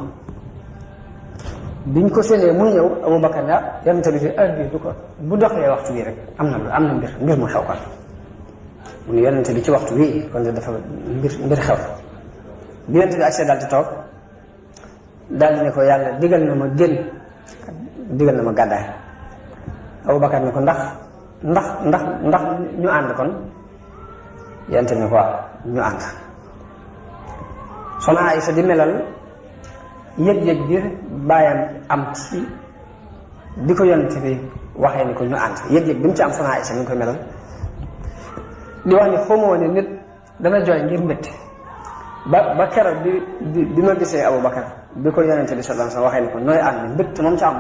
biñ ko séenee muy ñëw Abu Bakar ne yonente bi fi heure bii du ko bu doxee waxtu bii rek am na mbir mu xew kon mu ne yonente bi ci waxtu bii kon dafa mbir xew bi yonente bi accès daal di toog daal di ne ko yàlla digal na ma génn digal na ma gàddaay Abu Bakar ne ko ndax ñu ànd kon yonente bi ne ko waaw ñu ànd soxna Aysa di melal yëg-yëg bi bàyyam am ci di ko yonente bi waxee ni ko ñu ànd yëg-yëg bi mu ci am soxna Aysa mi ngi koy melal di wax ni xamoo ne nit dana jooy ngir mbégte ba keroog bi ma gisee Abu Bakar bi ko yonente bi sallallahu alayhi wasallam waxee ni ko nooy ànd mbégte moom ci am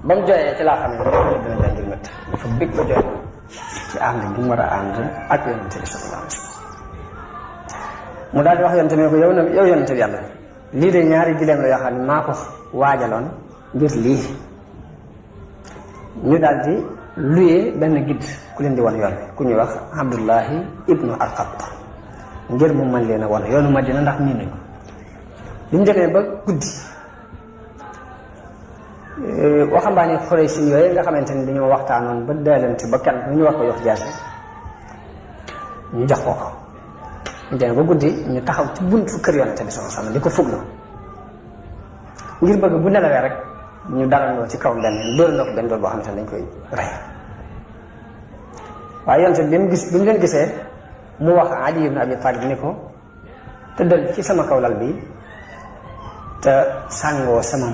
ba mu jooyee ci laa xam ne dana jooy ngir mbégte dafa bég ba jooy ci ànd bi mu war a ànd ak yonente bi sallallahu alayhi wasallam mu daal di wax yonente bi ne ko yow yonente bi yàlla lii de ñaari gileem la yoo xam ne maa ko waajaloon ngir lii ñu daal di luyee benn guide ku leen di wan yoon ku ñuy wax Abdullahi ibnu Arqat ngir mu mën leen a wan yoonu Madina ndax miin nañ ko bi ñu demee ba guddi waxambaane Quraysh yooyu nga xamante ni dañoo waxtaanoon ba daalante ba kenn ñu war ko yox jaase ñu jox ko ñu demee ba guddi ñu taxaw ci buntu kër yonente bi sallallahu alayhi wasallam di ko fuglu ngir bëgg bu nelawee rek ñu dalandoo ci kaw benn dóor na ko benn dóor boo xamante ne dañ koy rey waaye yonente bi bi mu leen gisee mu wax Ali ibn Abi Talib ni ko tëddal ci sama kaw lal bi te sàngoo sama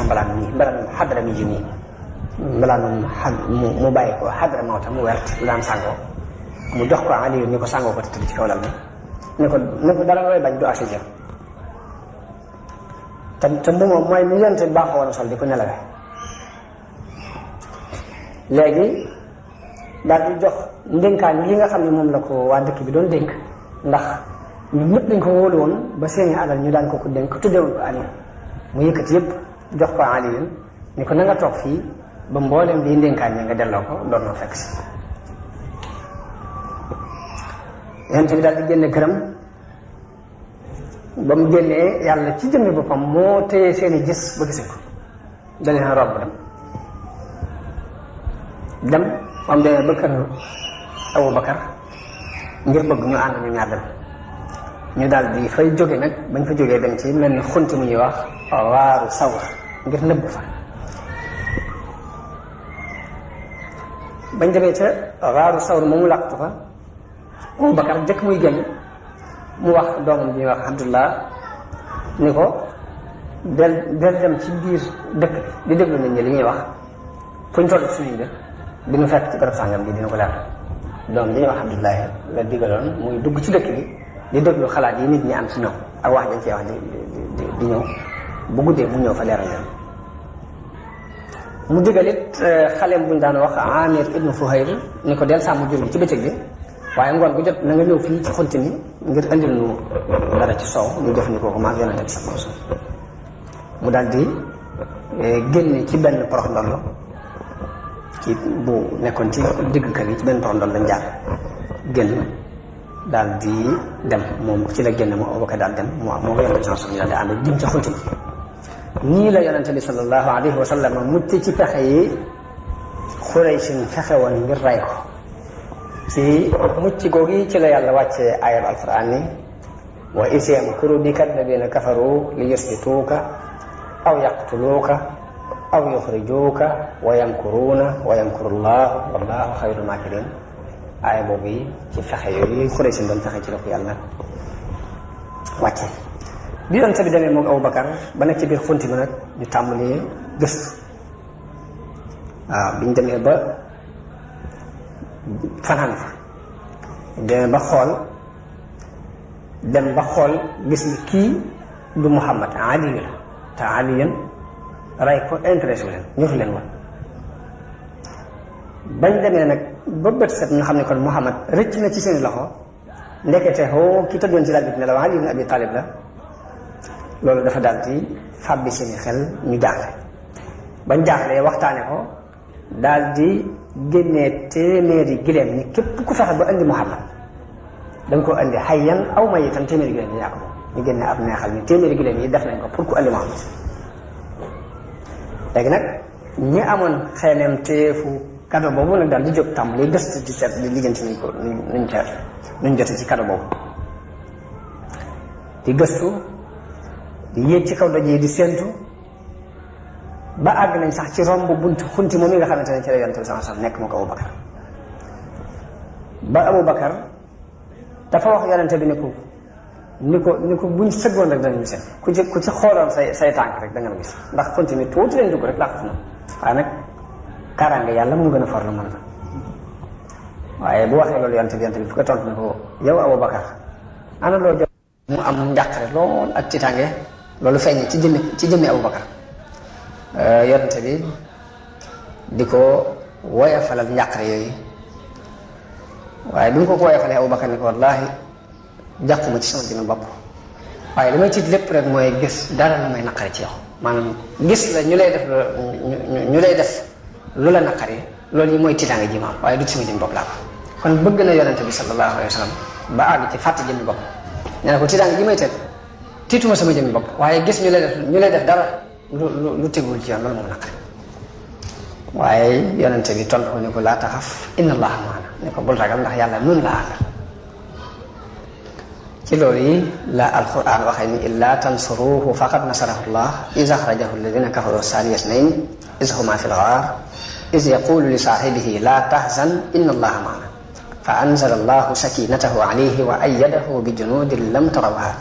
mbalaan xadra mi ji nii mbalaan mu bàyyi ko xadra mawta mu wert lu daan sàngoo mu jox ko Ali ni ko sàngoo ko te tëdd ci kaw lal bi ne ko dara looy bañ du agsi jël te bu moom mooy mu yonte baaxoo woon a sol di ko nelawee léegi daal di jox ndénkaan yi nga xam ne moom la ko waa dëkk bi doon dénk ndax ñu ñëpp dañ ko wóolu woon ba seeni alal ñu daan ko dénk tuddewoon ko Ali mu yëkkati yëpp jox ko Ali ni ko na nga toog fii ba mboolem bii ndénkaan ñi nga delloo ko doon na fekk si yonent bi daal di génne këram ba mu génnee yàlla ci jëmmi boppam moo téye seeni gis ba gisuñ ko da leen romb dem moom demee ba kër Abu Bakar ngir bëgg ñu ànd ñu ñaar dem ñu daal di fay jóge nag bañ fa jógee dem ci mel ni xunti mu ñuy wax waaru sawr ngir nëbb fa bañ demee ca waaru sawr moomu làqtu fa Abu Bakar jëkk muy génn mu wax doomam bi ñuy wax Abdullah ni ko del dem ci biir dëkk di déglu nit ñi li ñuy wax fuñ toll ci suñuy mbir bi ñu fekk ci barab sàngam bi dina ko leer doom bi ñuy wax Abdullah la digaloon muy dugg ci dëkk bi di déglu xalaat yi nit ñi am ci ñoom ak wax dañ cee wax di ñëw bu guddee mu ñëw fa leeral leen mu digal it xaleem buñ daan wax Amir ibnu Fuhayr ni ko del sàmm jur gi ci bëccëg bi waaye ngoon bu jot na nga ñëw fii ci xunti ni ngir indil nu dara ci soow ñu jëfandikoo ko maag yonente bi sa boso mu daal di génne ci benn porox ndollo ci bu nekkoon ci digg kër yi ci benn porox ndollo lañ jaar génn daal di dem moom ci la génn mu Abubakar daal dem moo ko yonente bi sa boso ñu daal di ànd jëm ci xunti ni nii la yonente bi sallallahu alayhi wa sallam mucc ci pexe yi Xuraysin fexe woon ngir ray ko ci mucc googi ci la yàlla wàcce ayal alquran ni wa iz yamkuru bika alladina kafaru li yusbituuka aw yaqtuluuka aw yuxrijuuka wa yamkuruuna wa yamkuru llah wallahu xayrul makirin aaya boobu yi ci fexe yooyu Xuraysin doon fexe ci la ko yàlla wàcce bi yonent bi demee moom Abubakar ba nekk ci biir xunti bi nag ñu tàmbalee gëstu waaw biñ demee ba fanaan fa dem ba xool gis ni kii du Muhammad Ali la te Ali yéen rey ko intéressé leen ñëfu leen woon bañ demee nag ba bët set ñu xam ne kon Muhammad rëcc na ci seen loxo ndekete hoo ki tëddoon ci lal bi ne la Ali ibn Abi Talib la loolu dafa daal di fàbbi seeni xel ñu jaaxle bañ jaaxlee waxtaane ko daal di génnee téeméeri gileem ni képp ku fexe ba indi Muhammad da nga ko indi hayyan aw mayitan téeméeri gileem yi yaa ko ñu génne ab neexal ni téeméeri gileem yi def nañ ko pour ku indi Muhammad léegi nag ñi amoon xeeneem teefu kado boobu nag daal di jóg tàmbali gëstu di seet di lijjanti nuñ ko nuñ jote ci kado boobu di gëstu di yéeg ci kaw doj yi di séentu ba àgg nañ sax ci romb buntu xunti moom yi nga xamante ne ci la yonent bi sallallahu alayhi wasallam nekk moo ko Abubakar ba Abubakar dafa wax yonent bi ni ko buñ sëggoon rek danañu seet ku ci xooloon say tànk rek da nga gis ndax xunti mi tuuti lañ dugg rek làqatu na waaye nag kaaraange yàlla mu gën a for lu mën la waaye bu waxee loolu yonent bi fu ko tontu ne ko yow Abubakar ana loo jot mu am njàqare lool ak tiitaange loolu feeñ ci jëmmi Abubakar yonent bi di ko woyafalal njàqare yooyu waaye bi mu ko woyafalee Abubakar ni ko wallaahi jàquma ci sama jëmmi bopp waaye li may tiit lépp rek mooy gis dara lu may naqari ci yow maanaam gis la ñu lay def lu la naqari loolu yi mooy tiitaange ji ma am waaye du ci sama jëmmi bopp laa ko kon bëgg na yonent bi sallallahu alayhi wa sallam ba àgg ci fàtte jëmmi bopp nee na ko tiitaange ji may teet tiituma sama jëmmi bopp waaye gis ñu lay def dara lu tegul ci yoon loolu moom naqari waaye yonente bi tontu ko ne ko laa taxaf inna allaha maana ne ko bul ragal ndax yàlla nun laa àndal ci loolu yi la alquran waxee ni illa tansuruhu faqad nasarahu llah iz axrajahu alladina kafaru saniya isnayni iz huma fi lgaar iz yaqulu li saaxibihi laa tahzan inna allaha maana fa anzala allahu sakinatahu alayhi wa ayyadahu bi junudin lam tarawha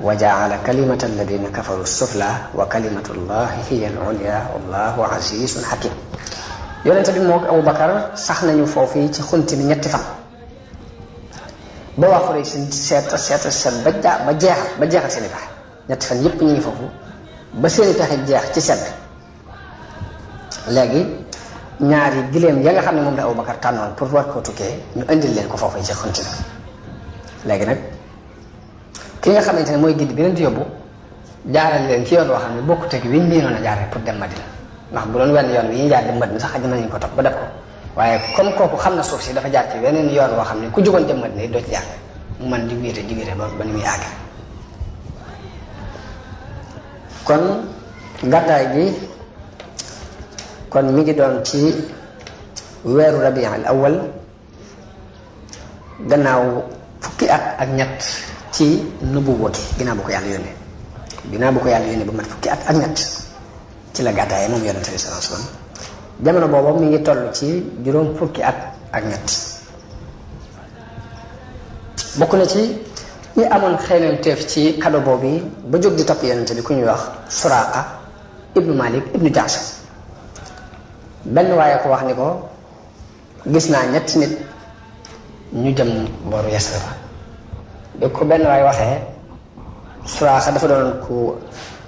wa jaala kalimata alladina kafaru sufla wa kalimatu llahi hiya al-ulya wallahu azizun hakim yonente bi moo Abubakar sax nañu foofu ci xunti bi ñetti fan ba waa Quraysh seet ba jeexal seen i pexe ñetti fan yëpp ñu ngi foofu ba seen i pexe jeex ci sedd léegi ñaari gileem ya nga xam ne moom la Abubakar tànnoon pour war koo tukkee ñu indil leen ko foofu ci xunti nag léegi nag ki nga xamante ne mooy giddi bi leen di yóbbu jaaral leen ci yoon woo xam ne bokkut ak wi ñu miinoon a jaaree pour dem Madina ndax bu doon wenn yoon wi ñu jaar dem Madina sax xaj na ñu ko topp ba def ko waaye comme kooku xam na suuf si dafa jaar ci weneen yoon woo xam ne ku jógoon dem Madina doo ci jaar mu man di wéete ba ni muy àgg kon gàddaay gi kon mi ngi doon ci weeru Rabi' al awwal gannaaw fukki at ak ñett ci nubuwwa gi ginnaaw bu ko yàlla yónnee ba mat fukki at ak ñett ci la gàddaay moom yonent bi sallallahu alayhi wasallam jamono boobu mi ngi toll ci juróom fukki at ak ñett bokk na ci ñi amoon xeemeemteef ci kado boobu ba jóg di topp yonent bi ku ñuy wax Suraaqa ibnu Malik ibnu Jaasham benn waaye ko wax ni ko gis naa ñetti nit ñu jëm booru Yasrib bi ko benn waaye waxee Suraaqa dafa doon ku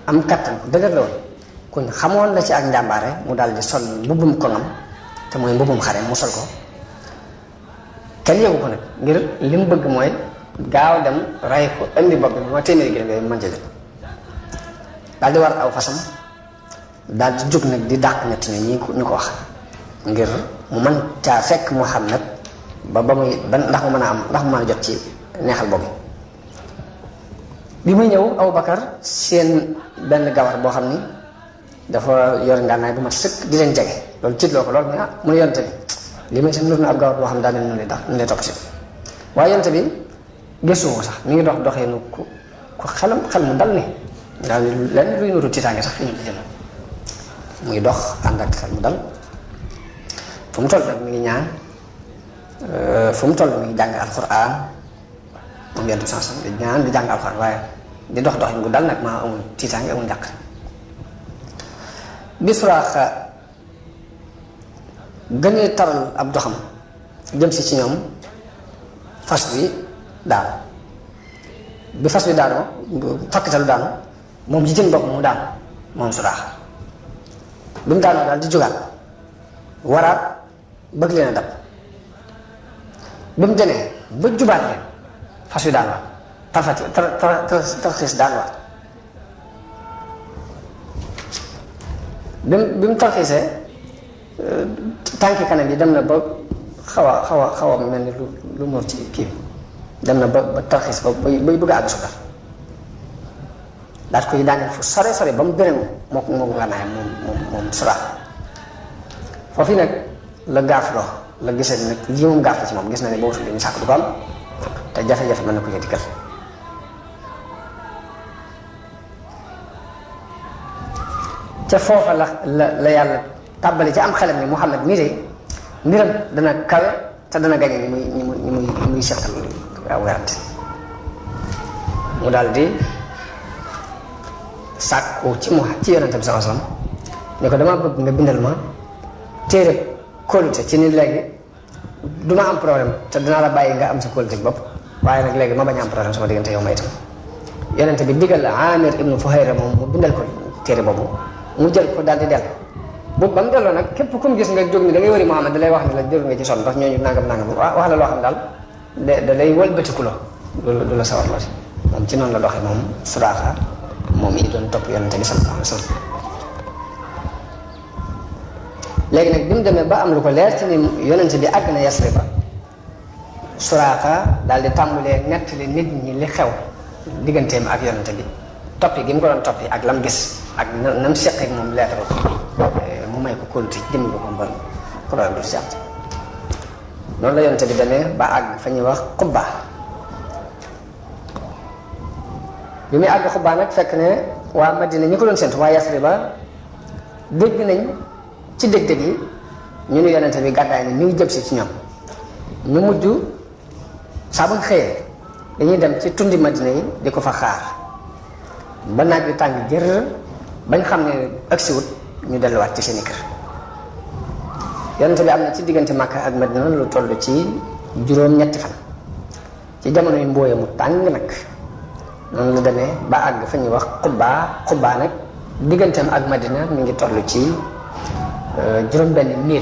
am kattan ku dëgër la woon kuñ xamoon la ci ak njàmbaare mu daal di sol mbubbum koŋam te mooy mbubbum xare mu sol ko kenn yëgu ko nag ngir li mu bëgg mooy gaaw dem rey ko indi bopp bi ba ma téeméeri gi yooyu mën jël daal di war aw fasam daal di jóg nag di dàq ñett ñi ñu ko wax ngir mu mën caa fekk Muhammad ba muy ndax mu mën a jot ci neexal boobu bi muy ñëw Abubakar seen benn gawar boo xam ni dafa yor ngànnaay bu mat sëkk di leen jege loolu tiitloo ko loolu mu ne yonte bi li may seen nur na ab gawar boo xam daal ne nu lay topp si waaye yonte bi gëstuwoo sax mi ngi doxee nu ku xel mu dal ni daal lenn luy nuru tiitaange sax fi ñu jël muy dox ànd ak xel mu dal fu mu toll nag mi ngi ñaan fu mu toll mi ngi jàng alxuraan moom yonte bi sans di ñaan di jàng alxuraan waaye di dox bu dal nag maa amul tiitaange amul njàq bi Suraaqa gënee taral ab doxam jëm si ci ñoom fas wi daanu bi fas wi daanoo fakkitalu daanu moom ci jën bopp mu daanu moom Suraaqa bi mu daanoo daal di jógaat waraat bëgg leen a dab bi mu demee ba jubaat leen fas wi daanuwaat tarxiis daanuwaat bi mu tarxiisee tànki kanam yi dem na ba xaw a mel ni lu mor ci kii dem na ba tarxiis ba bay bëgg a àgg suuf daal koy daaneel fu sore ba mu beneen moo nga naay moom Suraaqa foofu nag la gaafloo la gisee ni nag lii moom gaaf la ci moom gis na ne boobu li ñu sàkk du ko am te jafe-jafe mën na ko dikkal ca foofa la yàlla tàbbali ci am xelam ni Muhammad mii de mbiram dana kawe te dana gañe ñi muy seqal waaw werante mu daal di sàkku ci yonente bi sallallahu alayhi wasallam ne ko dama bëgg nga bindal ma téere kóolute ci ni léegi du ma am problème te dinaa la bàyyi nga am sa kóolute bopp waaye nag léegi ma bañ a am problème sama diggante yow ma itam yonente bi digal la Amir ibnu Fuhayra moom mu bindal ko téere boobu mu jël ko daal di dellu bu ba mu delloo nag képp ku mu gis nga jóg ni da ngay wëri Muhammad da lay wax ni la jël nga ci sonn ndax ñooñu nangam wax la loo xam daal da lay wëlbatiku du la sawar loo si moom ci noonu la doxee moom Suraaqa moom yi doon topp yonente bi sallallahu alayhi wasallam léegi nag bi mu demee ba am lu ko leer ci ni yonente bi àgg na Yasriba Suraaqa daal di tàmbulee nettali nit ñi li xew digganteem ak yonente bi toppi gi mu ko doon toppi ak lam gis ak nam seq ak moom leetaru mu may ko kóolute jëmmi ko mbër problème du si am noonu la yonente bi demee ba àgg fa ñuy wax Quba bi muy àgg Quba nag fekk ne waa Madina ñi ko doon séntu waa Yasriba dégg nañ ci dég-dég yi ñu nu yonente bi gàddaay ni mi ngi jëm si ci ñoom ñu mujj saa bu xëyee dañuy dem ci tundi Madina yi di ko fa xaar ba naaj bi tàng jër bañ xam ne agsiwut ñu delluwaat ci seeni kër yonente bi am na ci diggante Makka ak Madina lu toll ci juróom-ñetti fan ci jamono yu mbooye mu tàng nag noonu la demee ba àgg fa ñuy wax Qubbaa nag digganteem ak Madina mi ngi toll ci juróom-benn mil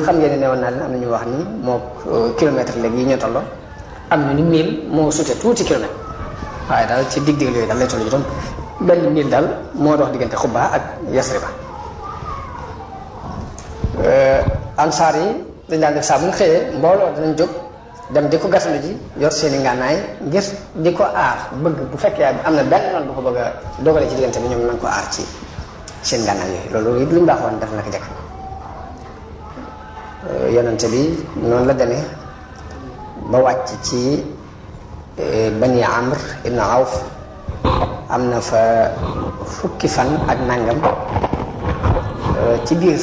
xam ngeen ne woon naa leen am na ñu wax ni moo kilomètre léegi yi ñu tolloo am na ni mil moo sute tuuti kilomètre waaye daal ci dig yooyu daal lay toll juróom benn mil daal moo dox diggante Qubbaa ak Yasriba. ansaar yi dañ daan def saa bu ñu xëyee mbooloo danañ jóg dem di ko gasalu ji yor seeni ngànnaay ngir di ko aar bëgg bu fekkee am na benn noonu bu ko bëgg a dogale ci diggante bi ñoom nañ ko aar ci seen ngànnaay yooyu loolu it luñ baaxoon def na ko jëkk yonente bi noonu la demee ba wàcc ci Bani Amr ibn Awf am na fa fukki fan ak nangam ci biir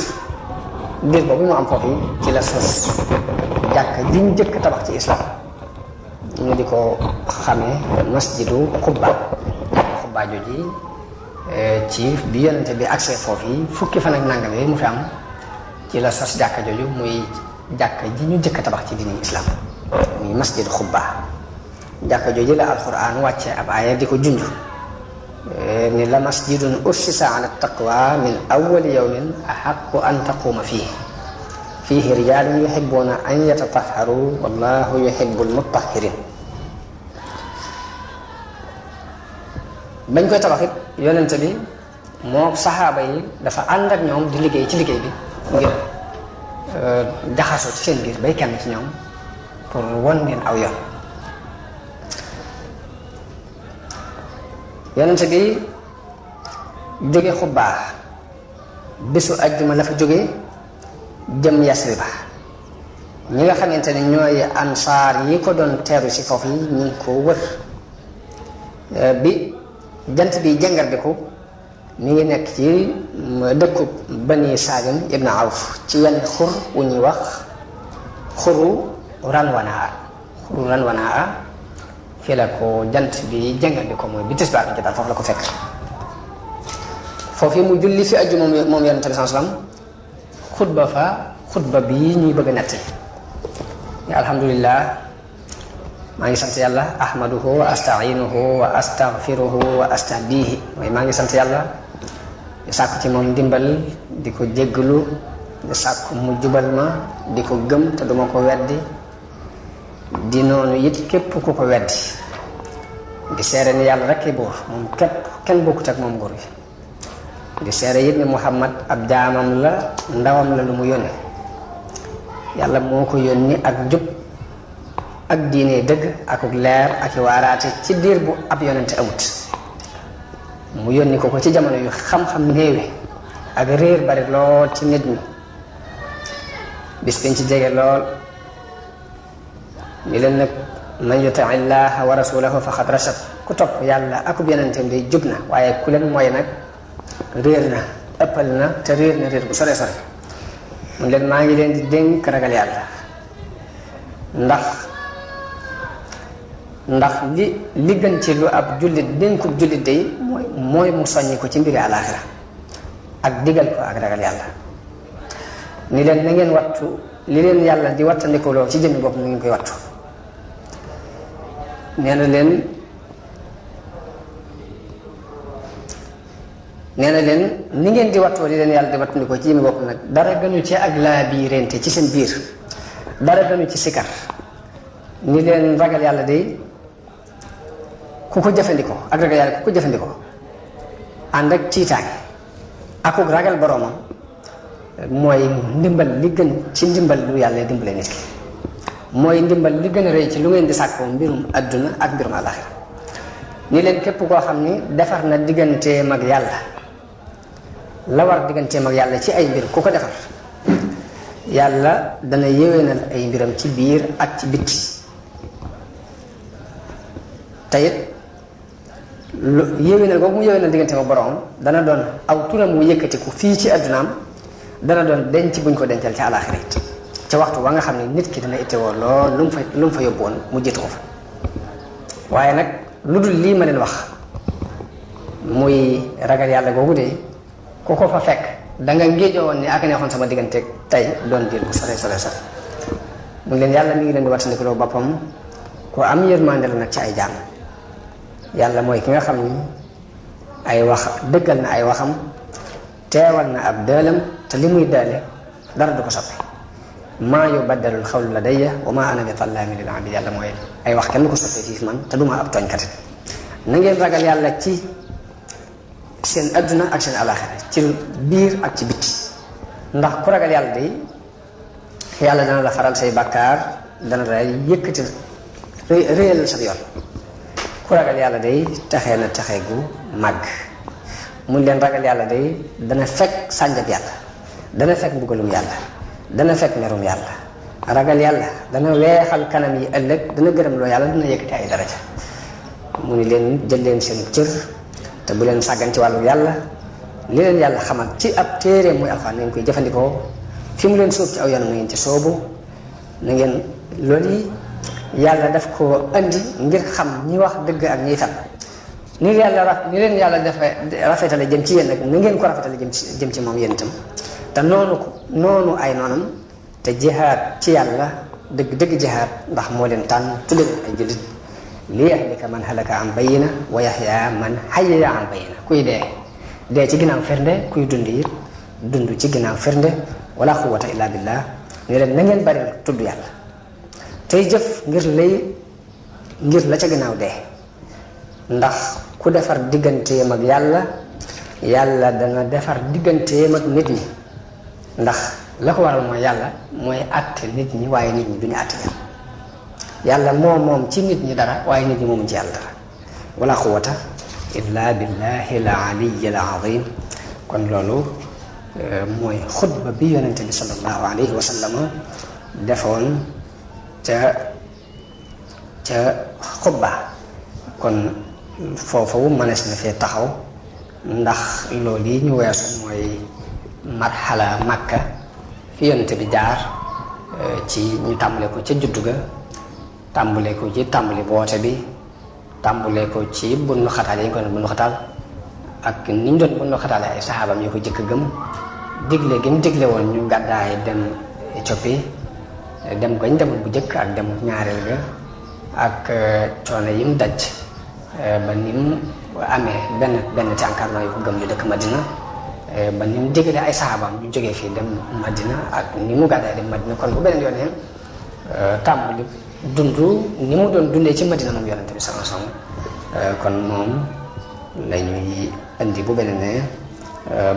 boobu mu am foofu ci la sos jàkk ji ñu jëkk tabax ci islam ñu di ko xamee masjidu Qubbaa jooji ci bi yonente bi accès foofu yi fukki fan ak nangam yooyu mu fi am ci la sos jàkka jooju muy jàkk ji ñu jëkk tabax ci diini islam muy masjidu Qubbaa jàkka jooju la alquran wàccee ab aaya di ko junj ni la masjidun ussisa ala taqwa min awwali yawmin ahaqqu an taquma fiihi rijaalun yuhibbuuna an yatatahharu wallahu yuhibbul mutahhirin. bañ koy tabax it yonente bi moo saxaaba yi dafa ànd ak ñoom di liggéey ci liggéey bi ngir jaxasoo ci seen biir bay kenn ci ñoom pour won leen aw yoon. yonente bi jóge Qubbaa bésu ajjuma la fa jóge jëm Yasriba ñi nga xamante ne ñooy ansaar yi ko doon teeru ci foofu yi ñu ngi ko wër bi jant bi jàngar bi ko mi ngi nekk ci dëkku Bani Salim ibn Awf ci wenn xur wu ñuy wax xuru Ranwanaa fii la ko jant bi jàngal bi ko mooy bi tisbaar bi daal foofu la ko fekk foofu mu julli fi ajju moom yonente bi sallam xutba fa xutba bi ñuy bëgg a netti alhamdulillah maa ngi sant yàlla ahmaduhu wa astainuhu wa astaghfiruhu wa astahdihi mooy maa ngi sant yàlla di sàkku ci moom ndimbal di ko jéggalu di sàkku mu jubal ma di ko gëm te duma ko weddi di noonu it képp ku ko weddi di seere ni yàlla rekk buur moom képp kenn bokkut ak moom nguur gi di seere it ni Muhammad ab jaamam la ndawam la lu mu yónne yàlla moo ko yónni ak jub ak diine dëgg ak leer ak waaraate ci diir bu ab yonente amut mu yónni ko ci jamono yu xam-xam néewe ak réer bari lool ci nit ñi bis biñ ci jege lool ni leen nag man yuti llaha wa rasulahu faqad rashad ku topp yàlla akub yonenteem day jub na waaye ku leen mooy nag réer na ëppal na te réer na réer bu sore sore mun leen maa ngi leen di dénk ragal yàlla ndax li gën ci lu ab jullit dénkub jullit day mooy mu soññi ko ci mbiri àlaaxira ak digal ko ak ragal yàlla ni leen na ngeen wattu li leen yàlla di wattandikuloo ci jëmmi bopp na ngeen koy wattu nee na leen ni ngeen di wattoo li leen yàlla di wattandikoo ci jëmmi bopp nag dara gënu ci ak laa biirente ci seen biir dara gënu ci sikar ni leen ragal yàlla day ku ko jëfandikoo ak ragal yàlla ku ko jëfandikoo ànd ak tiitaange akuk ragal boroomam mooy ndimbal li gën ci ndimbal lu yàlla dimbale nit ki mooy ndimbal li gën a rëy ci lu ngeen di sàkkoo mbirum adduna ak mbirum àllaxira ni leen képp koo xam ni defar na digganteem ak yàlla la war digganteem ak yàlla ci ay mbir ku ko defar yàlla dana yéwénal ay mbiram ci biir ak ci bitti tayit lu yéwénal boobu mu yéwénal digganteem ak boroom dana doon aw turam mu yëkkatiku fii ci addunaam dana doon denc buñ ko dencal ci àllaaxira it ca waxtu wa nga xam ne nit ki dana ittewoo lool lu mu fa yóbbu woon mu jiitu ko fa waaye nag lu dul lii ma leen wax muy ragal yàlla googu de ku ko fa fekk da nga ngéejoo woon ni ak neexoon sama digganteeg tey doon diir bu sore sore sore mu leen yàlla mi ngi leen di wattandikuloo boppam ku am yërmande la nag ci ay jaam. yàlla mooy ki nga xam ni ay wax dëggal na ay waxam teewal na ab dëelam te li muy dëele dara du ko soppi. maa yubaddalul xawlu ladayya wa maa ana bi zallaamin lil abiid. yàlla mooy ay wax kenn du ko soppi fii man te duma ab tooñkat. na ngeen ragal yàlla ci seen adduna ak seen alaxira ci biir ak ci bitti ndax ku ragal yàlla day yàlla dana la faral say bàkkaar dana la yëkkati réyal sa yoon. ku ragal yàlla day taxee na taxe gu màgg. mun leen ragal yàlla day dana fekk sànjab yàlla, dana fekk mbugalum yàlla, dana fekk merum yàlla. ragal yàlla dana weexal kanam yi ëllëg, dana gërëm loo yàlla, dana yëkkati ay daraja. mu ni leen jël leen seen cër te bu leen sàggan ci wàllu yàlla. li leen yàlla xamal ci ab téere muy alxuraan na ngeen koy jëfandikoo. fi mu leen sóob ci aw yoonam na ngeen ci soobu. na ngeen loolu yi yàlla daf ko andi ngir xam ñi wax dëgg ak ñiy fen. ni leen yàlla dafa rafetale jëm ci yéen nag na ngeen ko rafetale jëm ci moom yéen itam. te noonu ay noonam te jihaad ci yàlla dëgg jihaad ndax moo leen tànn tudde leen ay jullit. li yahlika man halaka an bayyina wa yahya man hayya an bayyina. kuy dee ci ginnaaw firnde, kuy dund it dund ci ginnaaw firnde. wala quwwata illa billah. ne leen na ngeen bari nag tudd yàlla tey jëf ngir la ca ginnaaw dee. ndax ku defar digganteem ak yàlla dana defar digganteem ak nit ñi. ndax la ko waral mooy yàlla mooy àtte nit ñi waaye nit ñi duñu àtte yàlla moom ci nit ñi dara waaye nit ñi moomu ci yàlla dara. wala quwwata illa billahi al aliyi al azim. kon loolu mooy xutba bi yonente bi sallallahu alayhi wa sallam defoon ca xutba. kon foofu mënees na fee taxaw ndax loolu yi ñu weesu mooy marxala Makka fi yonente bi jaar ci ñu tàmbale ko ca juddu ga, tàmbale ko ci tàmbali boote bi, tàmbale ko ci bunnu xataal yi ñu ko doon bunnu xataal ak ni ñu doon bunnu xataale ay saxaabam yoo ko jëkk gëm. digle gi mu digle woon ñu gàddaay dem Éthiopie, dem gañ demoon bu jëkk ak dem ñaareel ga, ak coono yi mu daj ba ni mu amee benn ci encadrement yu ko gëm ñu dëkk Madina, ba ni mu digale ay saxaabam ñu jógee fii dem Madina ak ni mu gàddaay dem Madina. kon bu beneen yoonee tàmbali dund ni mu doon dundee ci Madina moom yonente bi sallallahu alayhi wasallam. kon moom la ñuy indi bu beneenee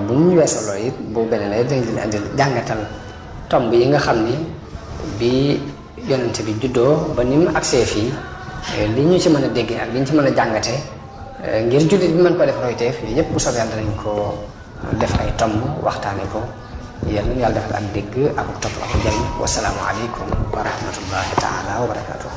bu ñu weesoo loolu it bu beneenee dañ leen indi jàngatal tomb yi nga xam ni bi yonente bi juddoo ba ni mu agsee fii li ñu ci mën a déggee ak li ñu ci mën a jàngate ngir jullit bi mën ko def royteef yi yëpp bu soobee yàlla danañ ko def ay tomb waxtaane ko. yal na yàlla defal ak dégg ak topp ak jariñ. wasalaamu aleykum wa rahmatullahi taala wa barakatuh.